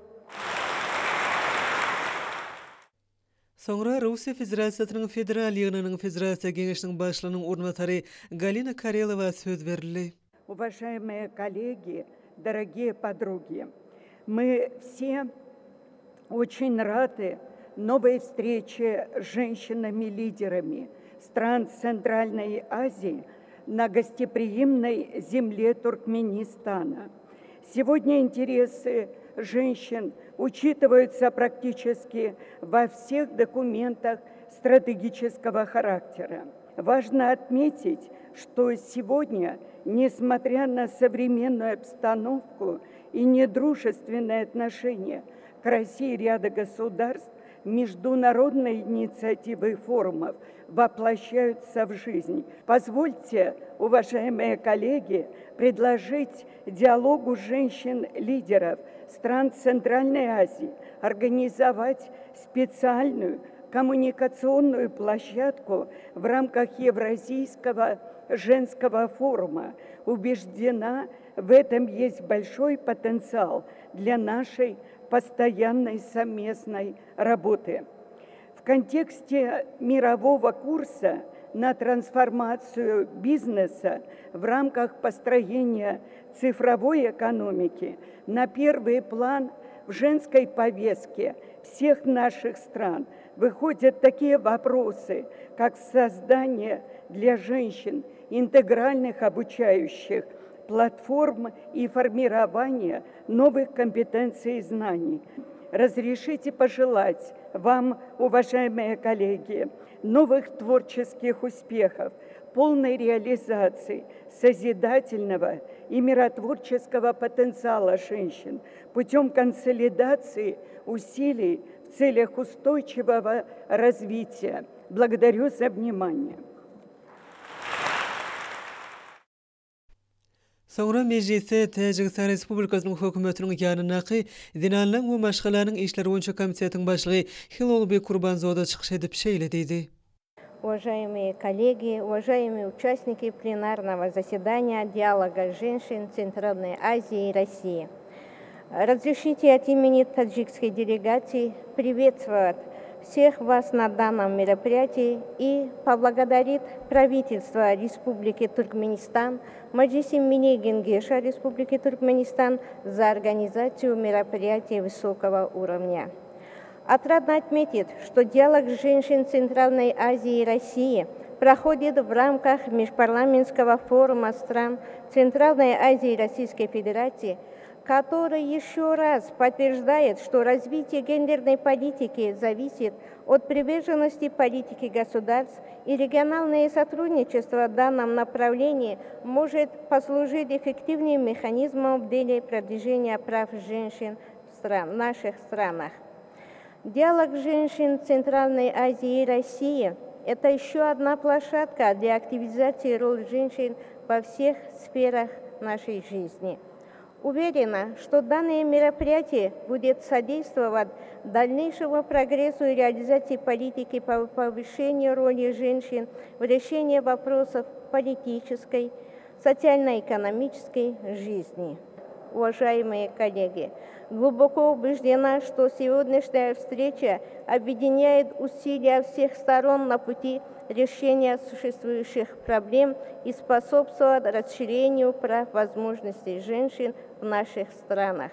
Soňra Russiýa Federasiýasynyň Federal Ýygnagynyň Federasiýa Geňeşiniň Başlygynyň orunbasary Galina Karelowa söz berildi. Уважаемые коллеги, дорогие подруги, мы все очень рады новой встрече с женщинами-лидерами стран Центральной Азии на гостеприимной земле Туркменистана. Сегодня интересы женщин учитываются практически во всех документах стратегического характера. Важно отметить, что сегодня, несмотря на современную обстановку и недружественное отношение к России ряда государств, международные инициативы форумов воплощаются в жизнь. Позвольте, уважаемые коллеги, предложить диалогу женщин-лидеров стран Центральной Азии организовать специальную коммуникационную площадку в рамках Евразийского женского форума. Убеждена, в этом есть большой потенциал для нашей постоянной совместной работы. В контексте мирового курса на трансформацию бизнеса в рамках построения цифровой экономики на первый план в женской повестке всех наших стран выходят такие вопросы, как создание для женщин интегральных обучающих платформ и формирование новых компетенций и знаний. Разрешите пожелать вам, уважаемые коллеги, новых творческих успехов, полной реализации созидательного и миротворческого потенциала женщин путем консолидации усилий в целях устойчивого развития. Благодарю за внимание. Soňra mejlisde Täjigistan Respublikasynyň Hökümetiniň ýanyndaky Zenanlaryň we maşgalanyň işleri boýunça komitetiň başlygy Hilolbek Kurbanzoda çykyş edip şeýle diýdi. Уважаемые коллеги, уважаемые участники пленарного заседания диалога женщин Центральной Азии и России. Разрешите от имени таджикской делегации приветствовать всех вас на данном мероприятии и поблагодарить правительство Республики Туркменистан, Маджлиси Милли Генгеша Республики Туркменистан за организацию мероприятий высокого уровня. Отрадно отметить, что диалог женщин Центральной Азии и России проходит в рамках Межпарламентского форума стран Центральной Азии и Российской Федерации, который еще раз подтверждает, что развитие гендерной политики зависит от приверженности политики государств и региональное сотрудничество в данном направлении может послужить эффективным механизмом в деле продвижения прав женщин в стран, наших странах. Диалог женщин Центральной Азии и России – это еще одна площадка для активизации роли женщин во всех сферах нашей жизни. Уверена, что данное мероприятие будет содействовать дальнейшему прогрессу и реализации политики по повышению роли женщин в решении вопросов политической, социально-экономической жизни. Уважаемые коллеги, глубоко убеждена, что сегодняшняя встреча объединяет усилия всех сторон на пути решения существующих проблем и способствует расширению прав возможностей женщин в наших странах.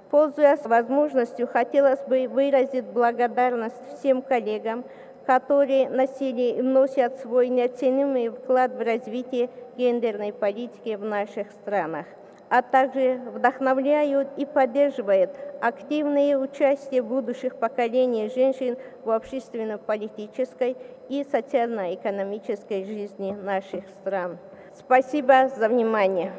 Пользуясь возможностью, хотелось бы выразить благодарность всем коллегам, которые носили и вносят свой неоценимый вклад в развитие гендерной политики в наших странах, а также вдохновляют и поддерживают активное участие будущих поколений женщин в общественно-политической и социально-экономической жизни наших стран. Спасибо за внимание.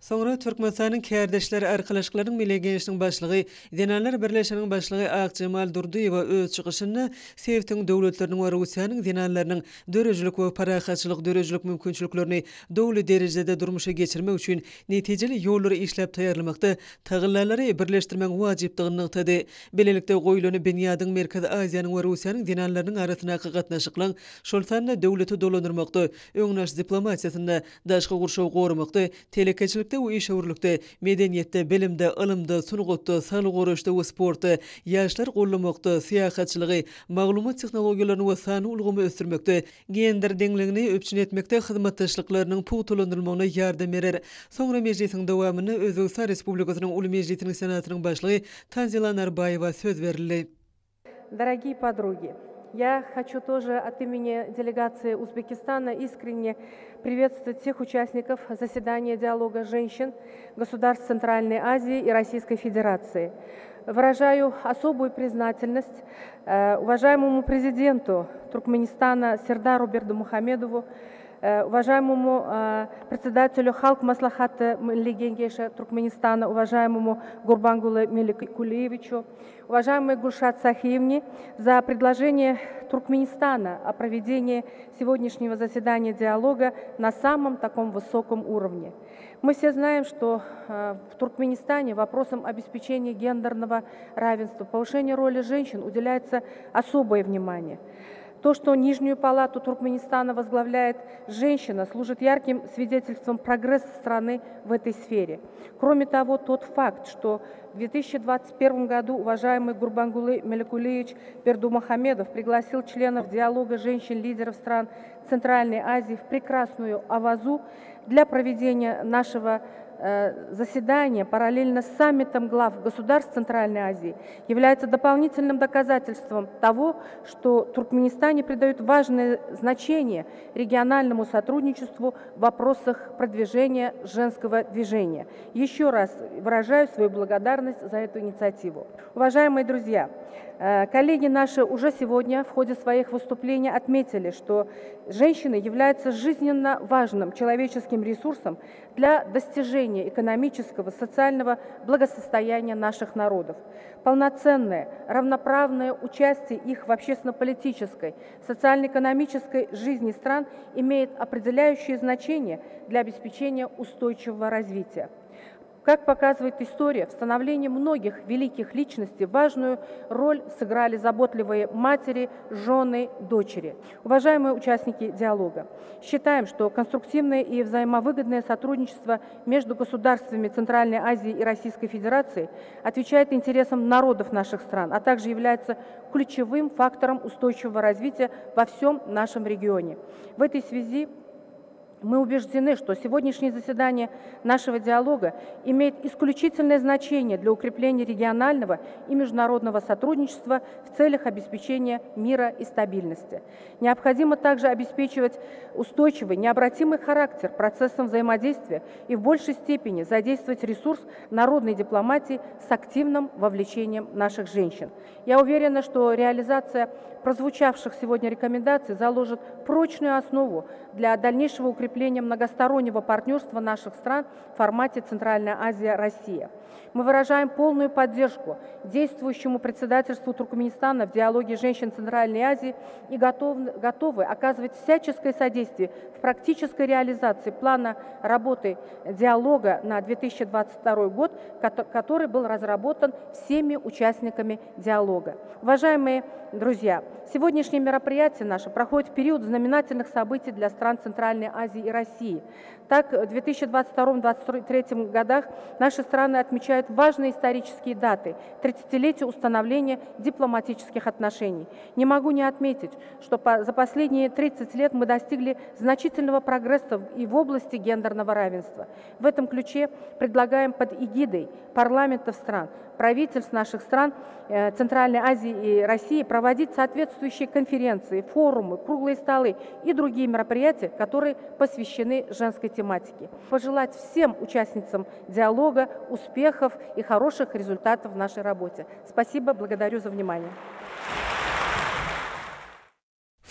Soňra Türkmenistanyň Kärdeşler arkalaşyklarynyň Milli Geňeşiniň başlygy, Zenanlar birleşiginiň başlygy Akjemal Durdyýewa öz çykyşynda sebitiň döwletleriniň we Russiýanyň zenanlarynyň döredijilik we parahatçylyk döredijilik mümkinçiliklerini doly derejede durmuşa geçirmek üçin netijeli ýollary işläp taýýarlamakda tagallalary birleşdirmegiň wajypdygyny nygtady. Bilelikde goýlan binýadyň Merkezi Aziýanyň we Russiýanyň zenanlarynyň arasyndaky gatnaşyklaryň, şol sanda döwleti dolandyrmakda, öňünaş diplomatiýasynda, daşky gurşawy goramakda, telekeçilikde we işewürlikde, medeniýetde, bilimde, ylymda, sungatda, saglygy goraýyşda we sportda, ýaşlary goldamakda, syýahatçylygy, maglumat tehnologiýalaryny we sanly ulgamy ösdürmekde, gender deňligini üpjün etmekde hyzmatdaşlyklarynyň pugtalandyrylmagyna ýardam berer. Soňra mejlisiň dowamynda Özbegistan Respublikasynyň Uly Mejlisiniň Senatynyň Başlygy Tanzila Narbaýewa söz berildi. Дорогие подруги, я хочу тоже от имени делегации Узбекистана искренне приветствовать всех участников заседания диалога женщин государств Центральной Азии и Российской Федерации. Выражаю особую признательность э, уважаемому президенту Туркменистана Сердару Бердымухамедову. Э, уважаемому э, председателю Халк Маслахата Милли Генгеша Туркменистана, уважаемому Гурбангулы Меликулиевичу, уважаемой Гульшат Сахиевне за предложение Туркменистана о проведении сегодняшнего заседания диалога на самом таком высоком уровне. Мы все знаем, что э, в Туркменистане вопросам обеспечения гендерного равенства, повышения роли женщин уделяется особое внимание. То, что Нижнюю палату Туркменистана возглавляет женщина, служит ярким свидетельством прогресса страны в этой сфере. Кроме того, тот факт, что в 2021 году уважаемый Гурбангулы Меликулиевич Бердумухамедов пригласил членов диалога женщин-лидеров стран Центральной Азии в прекрасную Авазу для проведения нашего э, заседания параллельно с саммитом глав государств Центральной Азии является дополнительным доказательством того, что Туркменистане придают важное значение региональному сотрудничеству в вопросах продвижения женского движения. Еще раз выражаю свою благодарность за эту инициативу. Уважаемые друзья, э, коллеги наши уже сегодня в ходе своих выступлений отметили, что женщины являются жизненно важным человеческим ресурсом для достижения экономического, социального благосостояния наших народов. Полноценное, равноправное участие их в общественно-политической, социально-экономической жизни стран имеет определяющее значение для обеспечения устойчивого развития. Как показывает история, в становлении многих великих личностей важную роль сыграли заботливые матери, жены, дочери. Уважаемые участники диалога, считаем, что конструктивное и взаимовыгодное сотрудничество между государствами Центральной Азии и Российской Федерации отвечает интересам народов наших стран, а также является ключевым фактором устойчивого развития во всем нашем регионе. В этой связи мы убеждены, что сегодняшнее заседание нашего диалога имеет исключительное значение для укрепления регионального и международного сотрудничества в целях обеспечения мира и стабильности. Необходимо также обеспечивать устойчивый, необратимый характер процессам взаимодействия и в большей степени задействовать ресурс народной дипломатии с активным вовлечением наших женщин. Я уверена, что реализация прозвучавших сегодня рекомендаций заложит прочную основу для дальнейшего укрепления многостороннего партнерства наших стран в формате Центральная Азия-Россия. Мы выражаем полную поддержку действующему председательству Туркменистана в диалоге женщин Центральной Азии и готов, готовы оказывать всяческое содействие в практической реализации плана работы диалога на 2022 год, который был разработан всеми участниками диалога. Уважаемые друзья, сегодняшнее мероприятие наше проходит в период знаменательных событий для стран Центральной Азии и России. Так, в 2022-2023 годах наши страны отмечают важные исторические даты – 30-летие установления дипломатических отношений. Не могу не отметить, что за последние 30 лет мы достигли значительного прогресса и в области гендерного равенства. В этом ключе предлагаем под эгидой парламентов стран, правительств наших стран э, Центральной Азии и России проводить соответствующие конференции, форумы, круглые столы и другие мероприятия, которые посвящены женской тематике. Пожелать всем участницам диалога успехов и хороших результатов в нашей работе. Спасибо, благодарю за внимание.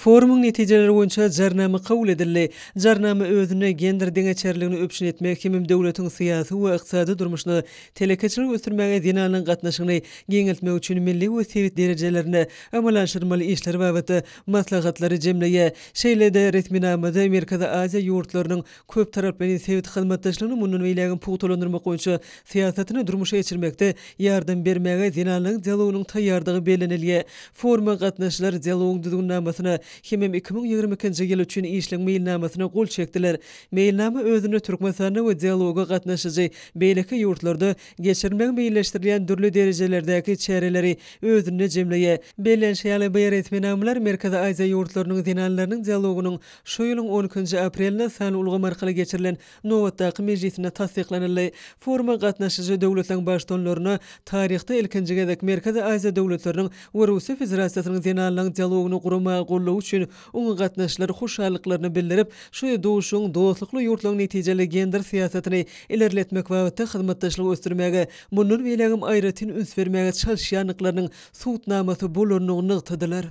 Forumyň netijeleri boýunça Jarnama kabul edildi. Jarnama özünde gender deňeçerligini üpjün etmek hemem döwletiň syýasy we ykdysady durmuşyna telekeçiligi ösdürmäge zenanlaryň gatnaşygyny giňeltmek üçin milli we sebit derejelerinde amala aşyrylmaly işler babatda maslahatlary jemleýär. Şeýle-de resminamada Merkezi Aziýa ýurtlarynyň köptaraplaýyn sebit hyzmatdaşlygyny mundan beýlägem pugtalandyrmak boýunça syýasatyny durmuşa geçirmekde ýardam bermäge zenanlaryň dialogynyň taýýardygy bellenilýär. Foruma gatnaşyjylar dialogyň düzgünnamasyna hemem 2022-nji ýyl üçin işleň meýilnamasyna gol çekdiler. Meýilnama özünde Türkmenistanda we dialoga gatnaşyjy beýleki ýurtlarda geçirilmegi meýilleşdirilýän dürli derejelerdäki çäreleri özünde jemleýär. Bellenişi ýaly, bu resminamalar Merkezi Aziýa ýurtlarynyň zenanlarynyň dialogynyň Şu ýylyň on ikinji aprelinde sanly ulgam arkaly geçirilen nobatdaky mejlisinde tassyklanyldy. Foruma gatnaşyjy döwletleriň Baştutanlaryna taryhda ilkinji gezek Merkezi Aziýa döwletleriniň we Russiýa Federasiýasynyň zenanlaryň dialogyny guramaga goldawy üçin oňa gatnaşyjylar hoşallyklaryny bildirip, şu duşuşygyň dostlukly ýurtlaryň netijeli gender syýasatyny ilerletmek babatda hyzmatdaşlygy ösdürmäge mundan beýlägem aýratyn üns bermäge çalyşýandyklarynyň subutnamasy bolandygyny nygtadylar.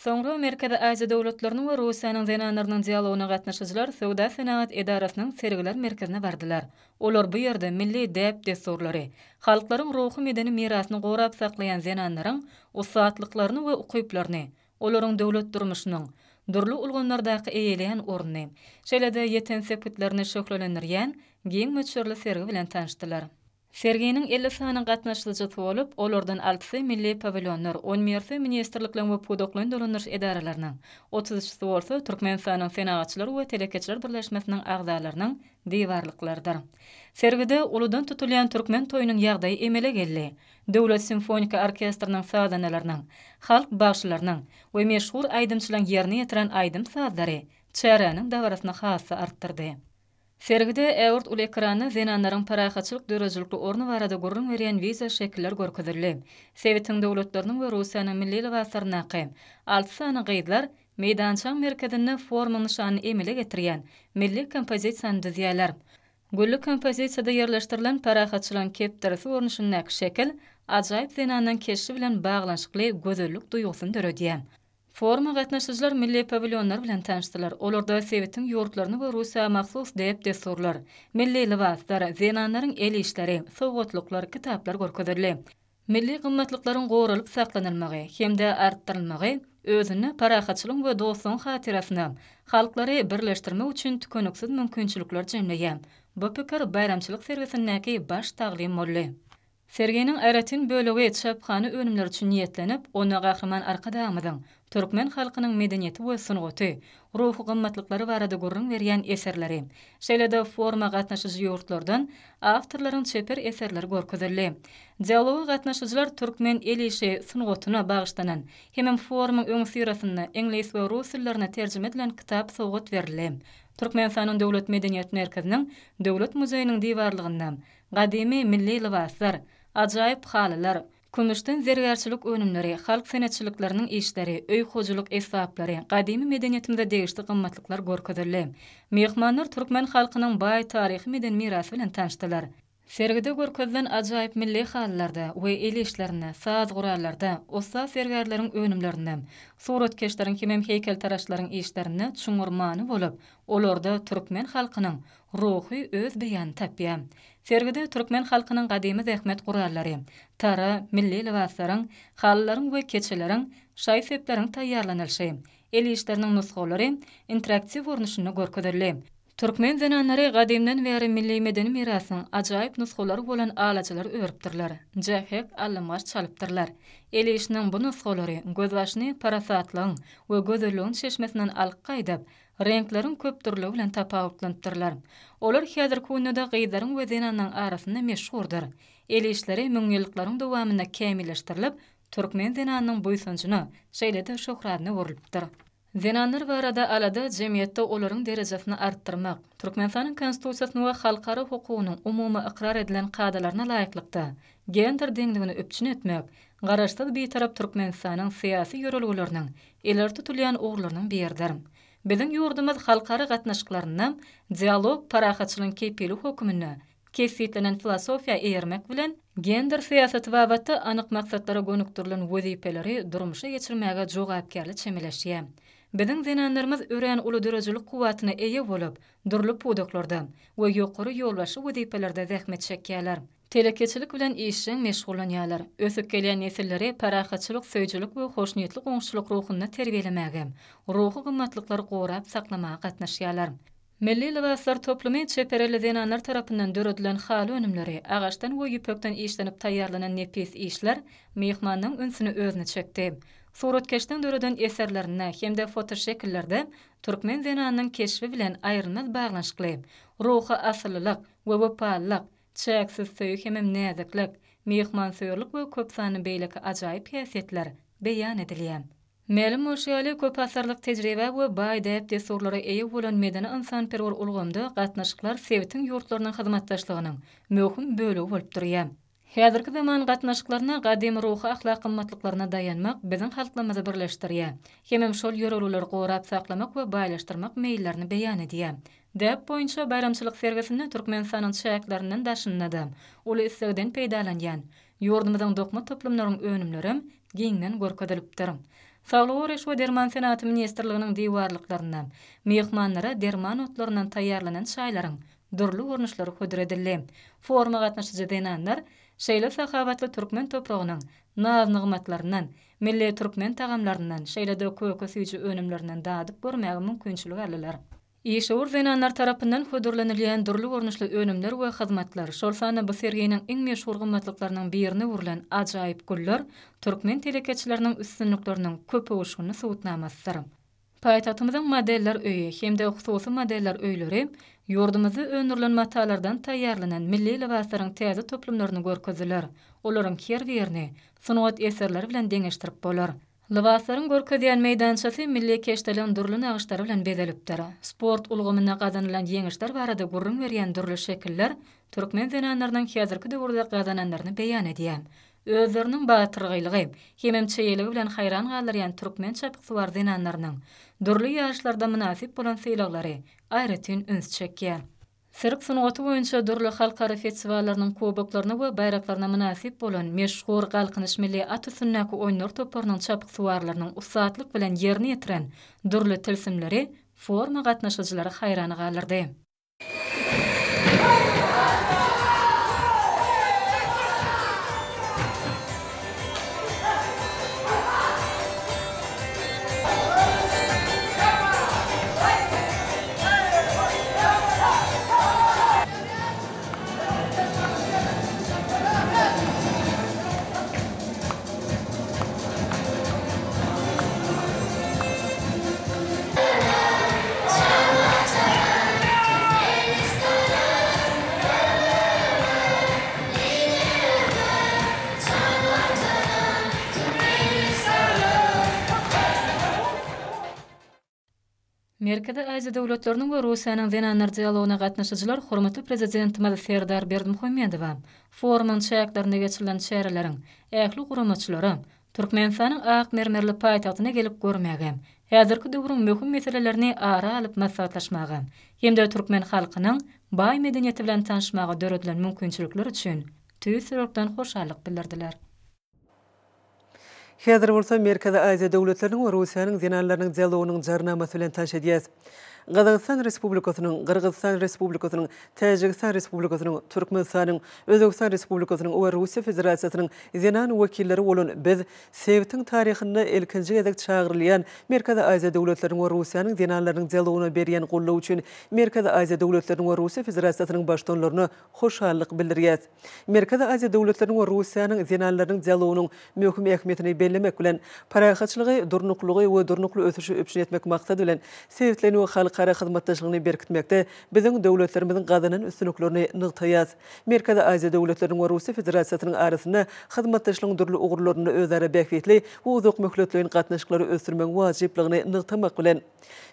Soňra Merkezi Aziýa döwletleriniň we Russiýanyň zenanlarynyň dialogyna gatnaşyjylar Söwda-senagat edarasynyň sergiler merkezine bardylar. Olar bu ýerde milli däp-dessurlary, halklaryň ruhy-medeni mirasyny gorap saklaýan zenanlaryň ussatlyklaryny we ukyplaryny, olaryň döwlet durmuşynyň dürli ulgamlardaky eýeleýän ornuny, şeýle-de ýeten sepgitlerini şöhlelendirýän giň möçberli sergi bilen tanyşdylar. Serginiň 50 sany gatnaşyjysy bolup, olardan altysy milli pawilýonlar, on birisi ministrlikleriň we pudaklaýyn dolandyryş edaralarynyň, otuz üçüsi bolsa Türkmenistanyň Senagatçylar we telekeçiler birleşmesiniň agzalarynyň diwarlyklarydyr. Sergide uludan tutulýan türkmen toýunyň ýagdaýy emele geldi. Döwlet simfoniki orkestriniň sazandalarynyň, halk bagşylarynyň we meşhur aýdymçylaryň ýerine ýetiren aýdym-sazlary çäräniň dabarasyny has-da artdyrdy. Sergide ägirt uly ekranda zenanlaryň parahatçylyk döredijilikli orny barada gürrüň berýän wideoşekiller görkezildi. Sebitiň döwletleriniň we Russiýanyň milli lybaslaryndaky alty sany gyzlar meýdançaň merkezinde forumyň nyşanyny emele getirýän milli kompozisiýany düzýärler. Gülli kompozisiýada ýerleşdirilen parahatçylygyň kepderisi görnüşindäki şekil ajaýyp zenanyň keşbi bilen baglanyşykly gözellik duýgusyny döredýär. Foruma gatnaşyjylar milli pawilýonlar bilen tanyşdylar, olarda sebitiň ýurtlaryna we Russiýa mahsus däp-dessurlar, milli lybaslar, zenanlaryň el işleri, sowgatlyklar, kitaplar görkezildi. Milli gymmatlyklaryň goralyp saklanylmagy hem-de artdyrylmagy özünde parahatçylygyň we dostlugyň hatyrasyna halklary birleşdirmek üçin tükeniksiz mümkinçilikler jemleýär. Bu pikir baýramçylyk sergisindäki baş taglym boldy. Serginiň aýratyn bölegi çaphana önümleri üçin niýetlenip, onda Gahryman Arkadagymyzyň türkmen halkynyň medeniýeti we sungaty, ruhy gymmatlyklary barada gürrüň berýän eserleri, şeýle-de foruma gatnaşyjy ýurtlardan awtorlaryň çeper eserleri görkezildi. Dialoga gatnaşyjylar türkmen el işi sungatyna bagyşlanan hemem forumyň öňüsyrasynda iňlis we rus dillerine terjime edilen kitap sowgat berildi. Türkmenistanyň Döwlet medeniýet merkeziniň Döwlet muzeýiniň diwarlygynda Gadymy milli lybaslar, ajaýyp halylar, kümüşden zergärçilik önümleri, halk senetçilikleriniň işleri, öý-hojalyk esbaplary, gadymy medeniýetimize degişli gymmatlyklar görkezildi. Myhmanlar türkmen halkynyň baý taryhy-medeni mirasy bilen tanyşdylar. Sergide görkezilen ajaýyp milli halylarda we el işlerinde, saz gurallarda, ussat zergärleriň önümlerinde, suratkeşleriň hemem heýkeltaraşlaryň işlerinde çuňňur many bolup, olarda türkmen halkynyň ruhy öz beýanyny tapýar. Sergide türkmen halkynyň gadymy zähmet gurallary, tara, milli lybaslaryň, halylaryň we keçeleriň, şaý-sepleriň taýýarlanylyşy, el işleriniň nusgalary interaktiw görnüşinde görkezildi. Türkmen zenanlary gadymdan bäri milli medeni mirasyň ajaýyp nusgalary bolan alajalary örüpdirler, jähek, allamgaç çalypdyrlar. El işiniň bu nusgalary gözbaşyny parasatlygyň we gözelligiň çeşmesinden alyp gaýdyp, reňkleriň köpdürlügi bilen tapawutlanypdyrlar. Olar häzirki günde-de gyzlaryň we zenanlaryň arasynda meşhurdyr. El işleri müňýyllyklaryň dowamynda kämilleşdirilip, türkmen zenanynyň buýsanjyna, şeýle-de şöhratyna öwrülipdir. Zenanlar barada alada jemgyýetde olaryň derejesini artdyrmak, Türkmenistanyň Konstitusiýasyna we halkara hukugynyň umumy ykrar edilen kadalaryna laýyklykda, gender deňligini üpjün etmek Garaşsyz Bitarap Türkmenistanyň syýasy ýörelgeleriniň ileri tutulýan ugurlarynyň biridir. Biziň ýurdumyz halkara gatnaşyklarynda dialog parahatçylygyň kepili hökmünde kesgitlenen filosofiýa eýermek bilen, gender syýasaty babatda anyk maksatlara gönükdirilen wezipeleri durmuşa geçirmäge jogapkärli çemeleşýär. Biziň zenanlarymyz örän uly döredijilik kuwwatyna eýe bolup, dürli pudaklarda we ýokary ýolbaşçy wezipelerde zähmet çekýärler. Telekeçilik bilen işjeň meşgullanýarlar. Ösüp gelýän nesilleri parahatçylyk söýüjilik we hoşniýetli goňşuçylyk ruhunda terbiýelemäge, ruhy gymmatlyklary gorap saklamaga gatnaşýarlar. Milli lybaslar toplumy çeper elli zenanlar tarapyndan döredilen haly önümleri, agaçdan we ýüpekden işlenip taýýarlanan nepis işler myhmanyň ünsüni özüne çekdi. Suratkeşliň döreden eserlerinde hem-de fotoşekillerde türkmen zenanynyň keşbi bilen aýrylmaz baglanyşykly ruhy asyllylyk we wepalylyk, Çäksiz söýgi hemem näziklik, myhmansöýerlik we köp sanly beýleki ajaýyp häsiýetler beýan edilýär. Mälim bolşy ýaly, köpasyrlyk tejribä we baý däp-dessurlara eýe bolan medeni-ynsanperwer ulgamda gatnaşyklar sebitiň ýurtlarynyň hyzmatdaşlygynyň möhüm bölegi bolup durýar. Häzirki zaman gatnaşyklarynda gadymy ruhy-ahlak gymmatlyklaryna daýanmak biziň halklarymyzy birleşdirýär hemem şol ýörelgeleri gorap saklamak we baýlaşdyrmak meýillerini beýan edýär. Däp boýunça baýramçylyk sergisinde Türkmenistanyň çäklerinden daşynda-da uly islegden peýdalanýan ýurdumyzyň dokma toplumlaryň önümlerem giňden görkezilipdir. Saglygy goraýyş we derman senagaty ministrliginiň diwarlyklarynda myhmanlara derman otlaryndan taýýarlanan çaýlaryň dürli görnüşleri hödür edildi. Foruma gatnaşyjy zenanlar şeýle sahawatly türkmen topragynyň naz-nygmatlaryndan, milli türkmen tagamlaryndan, şeýle-de köke-süýji önümlerinden dadyp görmäge mümkinçilik aldylar. Işewür zenanlar tarapyndan hödürlenilýän dürli görnüşli önümler we hyzmatlar, şol sanda bu serginiň iň meşhur gymmatlyklarynyň birine öwrülen ajaýyp güller türkmen telekeçileriniň üstünlikleriniň köpöwüşginli subutnamasydyr. Paýtagtymyzyň modeller öýi hem-de hususy modeller öýleri ýurdumyzda öndürilen matalardan taýýarlanan milli lybaslaryň täze toplumlaryny görkezdiler. Olaryň her birini sungat eserleri bilen deňeşdirip bolar. Lybaslaryň görkezýän meýdançasy milli keşdeleň dürli nagyşlary bilen bezelipdir. Sport ulgamynda gazanylan ýeňişler barada gürrüň berýän dürli şekiller türkmen zenanlarynyň häzirki döwürde gazananlaryny beýan edýär. Özleriniň batyrgaýlygy hemem çeýeligi bilen haýran galdyrýan türkmen çapyksuwar zenanlarynyň dürli ýaryşlarda mynasyp bolan sylaglary aýratyn üns çekýär. Sirk sungaty boýunça dürli halkara festiwallarynyň kuboklaryna we baýraklaryna mynasyp bolan meşhur Galkynyş milli at üstündäki oýunlar toparynyň çapyksuwarlarynyň ussatlyk bilen ýerine ýetiren dürli tilsimleri foruma gatnaşyjylary haýrana galdyrdy. Merkezi Aziýa döwletleriniň we Russiýanyň zenanlar dialogyna gatnaşyjylar hormatly Prezidentimiz Serdar Berdimuhamedowa forumyň çäklerinde geçirilen çäreleriň ähli guramaçylara Türkmenistanyň ak mermerli paýtagtyna gelip görmäge, häzirki döwrüň möhüm meselelerini ara alyp maslahatlaşmaga hem-de türkmen halkynyň baý medeniýeti bilen tanyşmaga döredilen mümkinçilikler üçin tüýs ýürekden hoşallyk bildirdiler. Häzir bolsa Merkezi Aziýa döwletleriniň we Russiýanyň zenanlarynyň dialogynyň jarnamasy bilen tanyş edýäs. Gazagystan Respublikasynyň, Gyrgyzystan Respublikasynyň, Täjigistan Respublikasynyň, Türkmenistanyň, Özbegistan Respublikasynyň we Russiýa Federasiýasynyň zenan wekilleri bolan biz sebitiň taryhynda ilkinji gezek çagyrylýan Merkezi Aziýa döwletleriniň we Russiýanyň zenanlarynyň dialogyna berýän goldawy üçin Merkezi Aziýa döwletleriniň we Russiýa Federasiýasynyň Baştutanlaryna hoşallyk bildirýäs. Merkezi Aziýa döwletleriniň we Russiýanyň zenanlarynyň dialogynyň möhüm ähmiýetini bellemek bilen, parahatçylygy, durnuklylygy we durnukly ösüşi üpjün etmek maksady bilen, sebitleýin we halkara hyzmatdaşlygyny berkitmekde biziň döwletlerimiziň gazanan üstünliklerini nygtaýarys. Merkezi Aziýa döwletleriniň we Russiýa Federasiýasynyň arasynda hyzmatdaşlygyň dürli ugurlarynda özara bähbitli we uzakmöhletleýin gatnaşyklary ösdürmegiň wajyplygyny nygtamak bilen,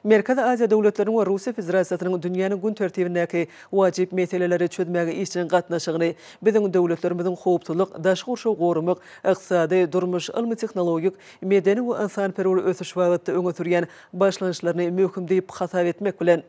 Merkezi Aziýa döwletleriniň we Russiýa Federasiýasynyň dünýäniň gün tertibindäki wajyp meseleleri çözmäge işjeň gatnaşygyny biziň döwletlerimiziň howpsuzlyk, daşky gurşawy goramak, ykdysady, durmuş, ylmy-tehnologik, medeni we ynsanperwer ösüş babatda öňe sürýän başlangyçlaryny möhüm diýip hasap etmek bilen,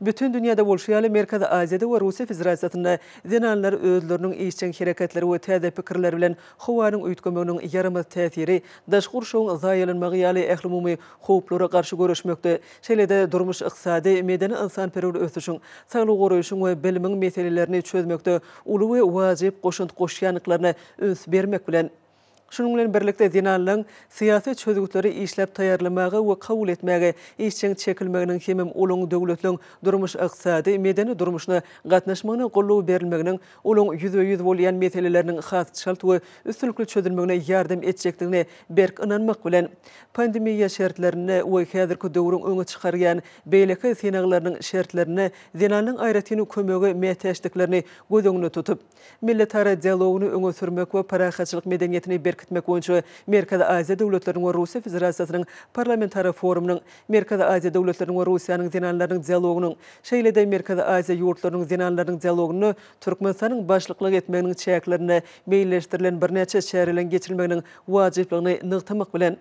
bütin dünýäde bolşy ýaly, Merkezi Aziýada we Russiýa Federasiýasynda zenanlar özleriniň işjeň hereketleri we täze pikirleri bilen howanyň üýtgemeginiň ýaramaz täsiri, daşky gurşawyň zaýalanmagy ýaly ählumumy howplara garşy göreşmekde, şeýle-de durmuş-ykdysady, medeni-ynsanperwer ösüşiň, saglygy goraýşyň we bilimiň meselelerini çözmekde uly we wajyp goşant goşýandyklaryna üns bermek bilen, şunuň bilen birlikde zenanlaryň syýasy çözgütleri işläp taýýarlamaga we kabul etmäge işjeň çekilmeginiň hemem olaryň döwletleriň durmuş-ykdysady, medeni durmuşyna gatnaşmagyna goldaw berilmeginiň olaryň ýüzbe-ýüz bolýan meseleleriniň has çalt we üstünlikli çözülmegine ýardam etjekdigine berk ynanmak bilen, pandemiýa şertlerinde we häzirki döwrüň öňe çykarýan beýleki synaglarynyň şertlerinde zenanlaryň aýratyn kömege mätäçdiklerini göz öňünde tutup, milletara dialogyny öňe sürmek we parahatçylyk medeniýetini berkitmek boýunça Merkezi Aziýa döwletleriniň we Russiýa Federasiýasynyň Parlamentara forumynyň, Merkezi Aziýa döwletleriniň we Russiýanyň zenanlarynyň dialogynyň, şeýle-de Merkezi Aziýa ýurtlarynyň zenanlarynyň dialogynda Türkmenistanyň başlyklyk etmeginiň çäklerinde meýilleşdirilen birnäçe çäreleriň geçirilmeginiň wajyplygyny nygtamak bilen,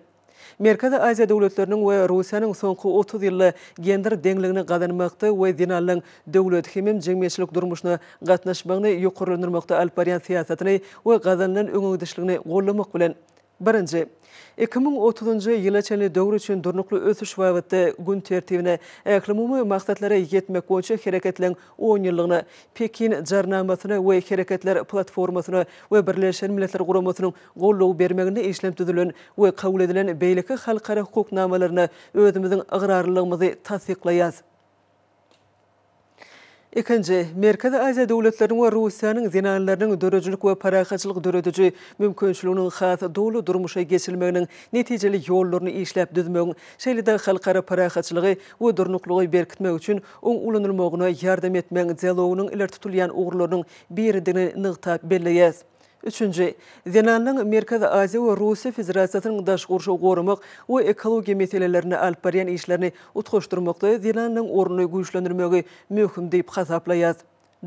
Merkezi Aziýa döwletleriniň we Russiýanyň soňky 30 ýylda gender deňligini gazanmakda we zenanlaryň döwlet hemem jemgyýetçilik durmuşyna gatnaşmagyny ýokarlandyrmakda alyp barýan syýasatyny we gazanylan öňegidişligini goldamak bilen. Birinji. 2030-njy ýyla çenli döwür üçin durnukly ösüş babatda gün tertibine ählumumy maksatlara ýetmek boýunça Hereketleň onýyllygyna, Pekin Jarnamasyna we Hereketler platformasyna we Birleşen Milletler Guramasynyň goldaw bermeginde işlenip düzülen we kabul edilen beýleki halkara hukuk namalaryna özümiziň ygrarlylygymyzy tassyklaýarys. Ikinji, Merkezi Aziýa döwletleriniň we Russiýanyň zenanlarynyň döredijilik we parahatçylyk dörediji mümkinçiliginiň has doly durmuşa geçirilmeginiň netijeli ýollaryny işläp düzmegiň, şeýle-de halkara parahatçylygy we durnuklygy berkitmek üçin oň ulanylmagyna ýardam etmegiň dialogynyň ileri tutulýan ugurlarynyň biridigini nygtap belleýäris. Üçünji, zenanlaryň Merkezi Aziýa we Russiýa Federasiýasynyň daşky gurşawy goramak we ekologiýa meselelerinde alyp barýan işlerini utgaşdyrmakda zenanlaryň ornuny güýçlendirmegi möhüm diýip hasaplaýarys.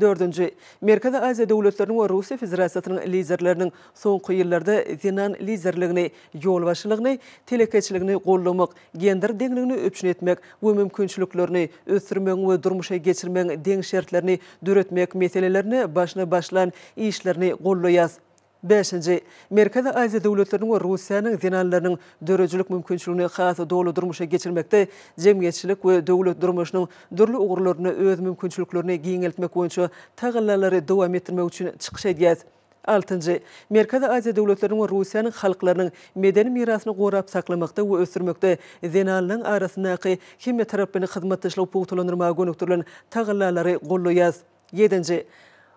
Dördünji, Merkezi Aziýa döwletleriniň we Russiýa Federasiýasynyň Liderleriniň soňky ýyllarda zenan liderligini, ýolbaşçylygyny, telekeçiligini goldamak, gender deňligini üpjün etmek we mümkinçiliklerini ösdürmegiň we durmuşa geçirmegiň deň şertlerini döretmek meselelerinde başyny başlan işlerini goldaýarys. Bäşinji, Merkezi Aziýa döwletleriniň we Russiýanyň zenanlarynyň döredijilik mümkinçiligini has doly durmuşa geçirmekde jemgyýetçilik we döwlet durmuşynyň dürli ugurlarynda öz mümkinçiliklerini giňeltmek boýunça tagallalary dowam etdirmek üçin çykyş edýäris. Altynjy, Merkezi Aziýa döwletleriniň we Russiýanyň halklarynyň medeni mirasyny gorap saklamakda we ösdürmekde zenanlaryň arasyndaky hemmetaraplaýyn hyzmatdaşlygy pugtalandyrmaga gönükdirilen tagallalary goldaýarys. Ýedinji,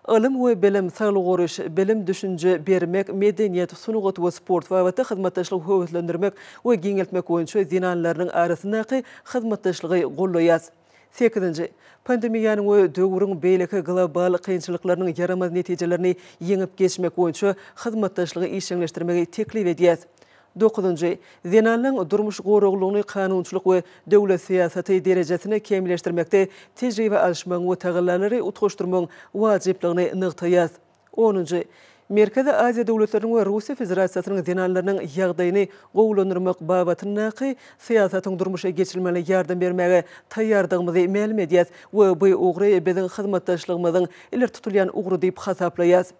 Ylym we bilim, saglygy goraýyş, bilim, düşünje bermek, medeniýet, sungat we sport babatda hyzmatdaşlygy höweslendirmek we giňeltmek boýunça zenanlarynyň arasyndaky hyzmatdaşlygy goldaýarys. Sekizinji. Pandemiýanyň we döwrüň beýleki global kynçylyklarynyň ýaramaz netijelerini ýeňip geçmek boýunça hyzmatdaşlygy işjeňleşdirmegi teklip edýäs. Dokuzynjy. Zenanlaryň durmuş goraglylygyny kanunçylyk we döwlet syýasaty derejesinde kämilleşdirmekde tejribe alyşmagyň we tagallalary utgaşdyrmagyň wajyplygyny nygtaýas. Onunjy. Merkezi Aziýa döwletleriniň we Russiýa Federasiýasynyň zenanlarynyň ýagdaýyny gowulandyrmak babatyndaky syýasatyň durmuşa geçirilmegine ýardam bermäge taýýardygymyzy mälim edýäs we bu ugry biziň hyzmatdaşlygymyzyň ileri tutulýan ugry diýip hasaplaýas.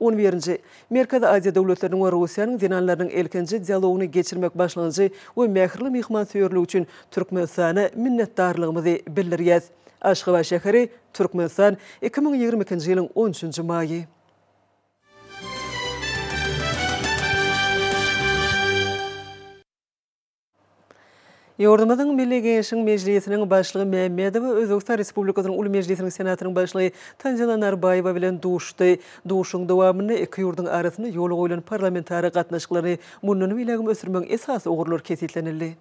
On birinji. Merkezi Aziýa döwletleriniň we Russiýanyň zenanlarynyň ilkinji dialogyny geçirmek başlangyjy we mähirli myhmansöýerligi üçin Türkmenistana minnetdarlygymyzy bildirýäs. Aşgabat şäheri, Türkmenistan, 2022-nji ýylyň on üçünji maýy. Ýurdumyzyň Milli Geňeşiň Mejlisiniň Başlygy Mämmedowa Özbegistan Respublikasynyň Uly Mejlisiniň Senatynyň Başlygy Tanzila Narbaýewa bilen duşuşdy. Duşuşygyň dowamynda iki ýurduň arasynda ýola goýlan parlamentara gatnaşyklaryny mundan beýlägem ösdürmegiň esasy ugurlary kesgitlenildi.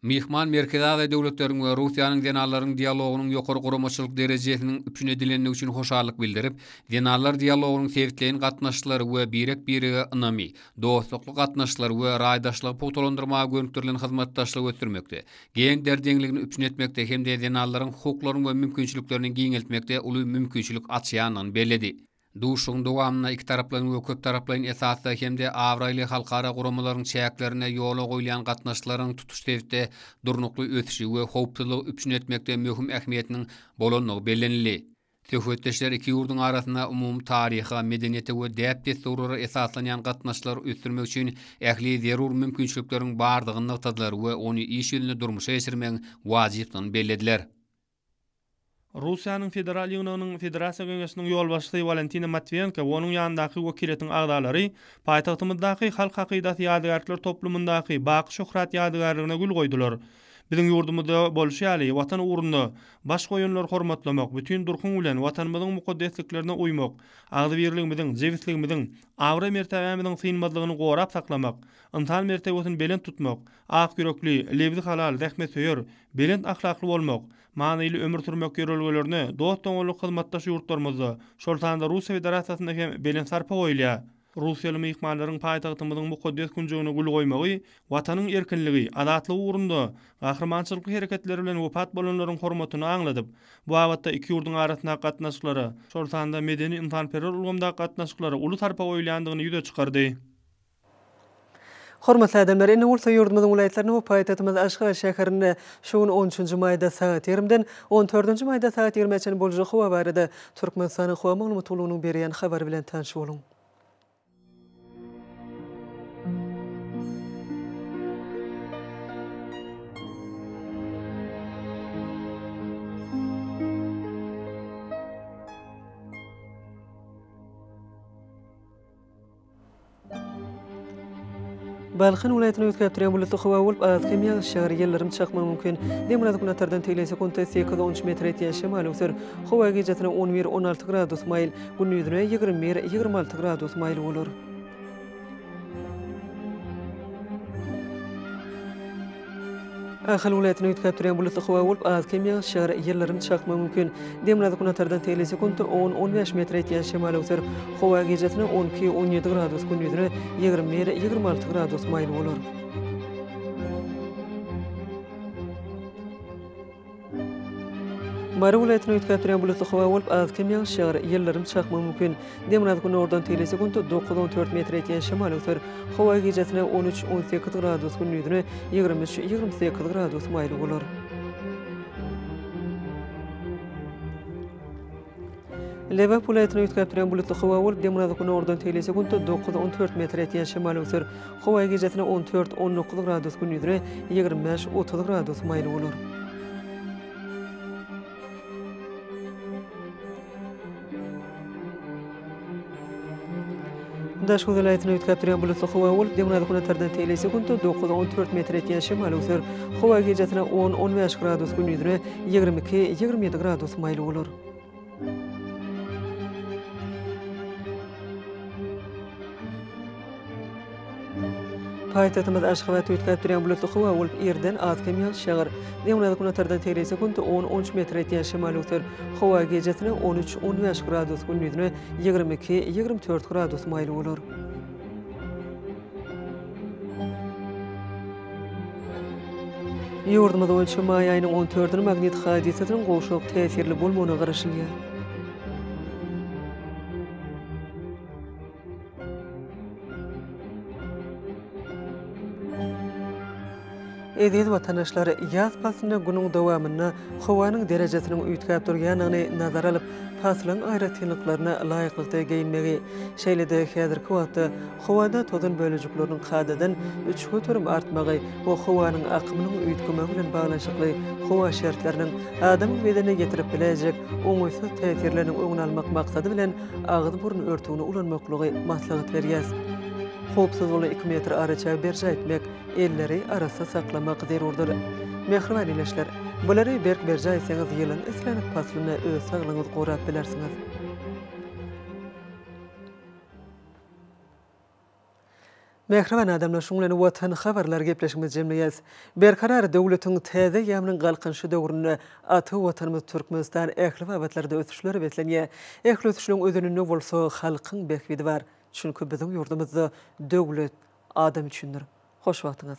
Myhman Merkezi Aziýa döwletleriniň we Russiýanyň zenanlarynyň dialogynyň ýokary guramaçylyk derejesiniň üpjün edilendigi üçin hoşallyk bildirip, zenanlar dialogynyň sebitleýin gatnaşyklary we birek-birege ynamy, dostlukly gatnaşyklary we raýdaşlygy pugtalandyrmaga gönükdirilen hyzmatdaşlygy ösdürmekde, gender deňligini üpjün etmekde hem-de zenanlaryň hukuklaryny we mümkinçiliklerini giňeltmekde uly mümkinçilik açýandygyny belledi. Duşuşygyň dowamynda ikitaraplaýyn we köptaraplaýyn esasda hem-de abraýly halkara guramalaryň çäklerinde ýola goýulýan gatnaşyklaryň tutuş sebitde durnukly ösüşi we howpsuzlygy üpjün etmekde möhüm ähmiýetiniň bolandygy bellenildi. Söhbetdeşler iki ýurduň arasynda umumy taryha, medeniýete we däp-dessurlara esaslanýan gatnaşyklary ösdürmek üçin ähli zerur mümkinçilikleriň bardygyny nygtadylar we ony iş ýüzünde durmuşa geçirmegiň wajypdygyny bellediler. Russiýanyň Federal Ýygnagynyň Federasiýa Geňeşiniň ýolbaşçysy Walentina Matwiýenko we onuň ýanyndaky wekiliýetiň agzalary paýtagtymyzdaky Halk hakydasy ýadygärlikler toplumyndaky Baky şöhrat ýadygärligine gül goýdular. Biziň ýurdumyzda bolşy ýaly, Watan ugrunda baş goýanlary hormatlamak, bütin durkuň bilen Watanymyzyň mukaddesliklerine uýmak, agzybirligimiziň, jebisligimiziň, abraý-mertebämiziň synmazlygyny gorap saklamak, ynsan mertebesini belent tutmak, ak ýürekli, lebzi halal, zähmetsöýer, belent ahlakly bolmak, manyly ömür sürmek ýörelgelerine dost-doganlyk hyzmatdaş ýurtlarymyzda, şol sanda Russiýa Federasiýasynda hem belent sarpa goýulýar. Russiýaly myhmanlaryň paýtagtymyzyň mukaddes künjegine gül goýmagy Watanyň erkinligi, azatlygy ugrunda gahrymançylykly hereketleri bilen wepat bolanlaryň hormatyny aňladyp, bu babatda iki ýurduň arasyndaky gatnaşyklara, şol sanda medeni-ynsanperwer ulgamdaky gatnaşyklara uly sarpa goýulýandygyny ýüze çykardy. Hormatly adamlar, indi bolsa ýurdumyzyň welaýatlarynda we paýtagtymyz Aşgabat şäherinde şu gün on üçünji maýda sagat ýigrimiden on dördünji maýda sagat ýigrimä çenli boljak howa barada Türkmenistanyň Howa maglumat gullugynyň berýän habary bilen tanyş boluň. Balkan welaýatynda üýtgäp durýan bulutly howa bolup, az-kem ýagyş ýagar, ýyldyrym çakmagy mümkin. Demirgazyk-günortadan tegelek sekuntda sekiz-on üç metre ýetýän şemal öwser. Howa gijesine on bir, 16 gradus maýyl, gündizine 21, 26 gradus maýyl bolar. Ahal welaýatynda üýtgäp durýan bulutly howa bolup, az-kem ýagyş ýagar, ýyldyrym çakmagy mümkin. Demirgazyk-günortadan tegelek sekuntda on, 15 metre ýetýän şemal öwser. Howa gijesine 12, 17 gradus, gündizine 21, 26 gradus maýyl bolar. Mary welaýatynda üýtgäp durýan bulutly howa bolup, az-kem ýagyş ýagar, ýyldyrym çakmagy mümkin. Demirgazyk-günordan tegelek sekuntda dokuz-on dört metre ýetýän şemal öwser. Howa gijesine on üç, 18 gradus, gündizine 23, 28 gradus maýyl bolar. Lebap welaýatynda üýtgäp durýan bulutly howa bolup, demirgazyk-günordan tegelek sekuntda dokuz-on dört metre ýetýän şemal öwser. Howa gijesine on dört, 19 gradus, gündizine 25, 30 gradus maýyl bolar. Daşoguz welaýatynda üýtgäp durýan bulutly howa bolup, demirgazyk-günortadan tegelek sekuntda dokuz, 14 metr ýetýän şemal öwser. Howa gijesine on, 15 gradus, gündizine 22, 27 gradus maýyl bolar. Paýtagtymyz Aşgabat üýtgäp durýan bulutly howa bolup, irden az-kem ýagyş ýagar. Demirgazyk günortadan tegelek sekuntda on, 13 metre ýetýän şemal öwser. Howa gijesine 13, 15 gradus, gündizine 22, 24 gradus maýyl bolar. Ýurdumyz boýunça maý aýynyň on dördüni magnit hadysasynyň gowşak täsirli bolmagyna garaşylýar. Eziz watandaşlar, ýaz paslynda günüň dowamynda howanyň derejesiniň üýtgäp durýandygyny nazara alyp, paslyň aýratynlyklaryna laýyklykda geýinmegi, şeýle-de häzirki wagtda howada tozan bölejikleriniň kadadan 3% artmagy we howanyň akymynyň üýtgemegi bilen baglanyşykly howa şertleriniň adamyň bedenine ýetirip biläýjek oňaýsyz täsirleriniň öňüni almak maksady bilen agyz-burun örtügini ulanmaklygy maslahat berýäs. Howpsuz bolan iki metr araçägi berjaý etmek, elleri arassa saklamak zerurdyr. Mähriban ildeşler, bulary berk berjaý etseňiz ýylyň islendik paslynda öz saglygyňyzy gorap bilersiňiz. Mähriban adamlar, şunuň bilen Watan habarlary gepleşigimizi jemleýäris. Berkarar döwletiň täze eýýamynyň Galkynyşy döwründe ata Watanymyz Türkmenistan ähli babatlarda ösüşlere beslenýär. Ähli ösüşleriň özeninde bolsa halkyň bähbidi bar. Çünki biziň ýurdumyzda döwlet adam üçindir. Hoş wagtyňyz!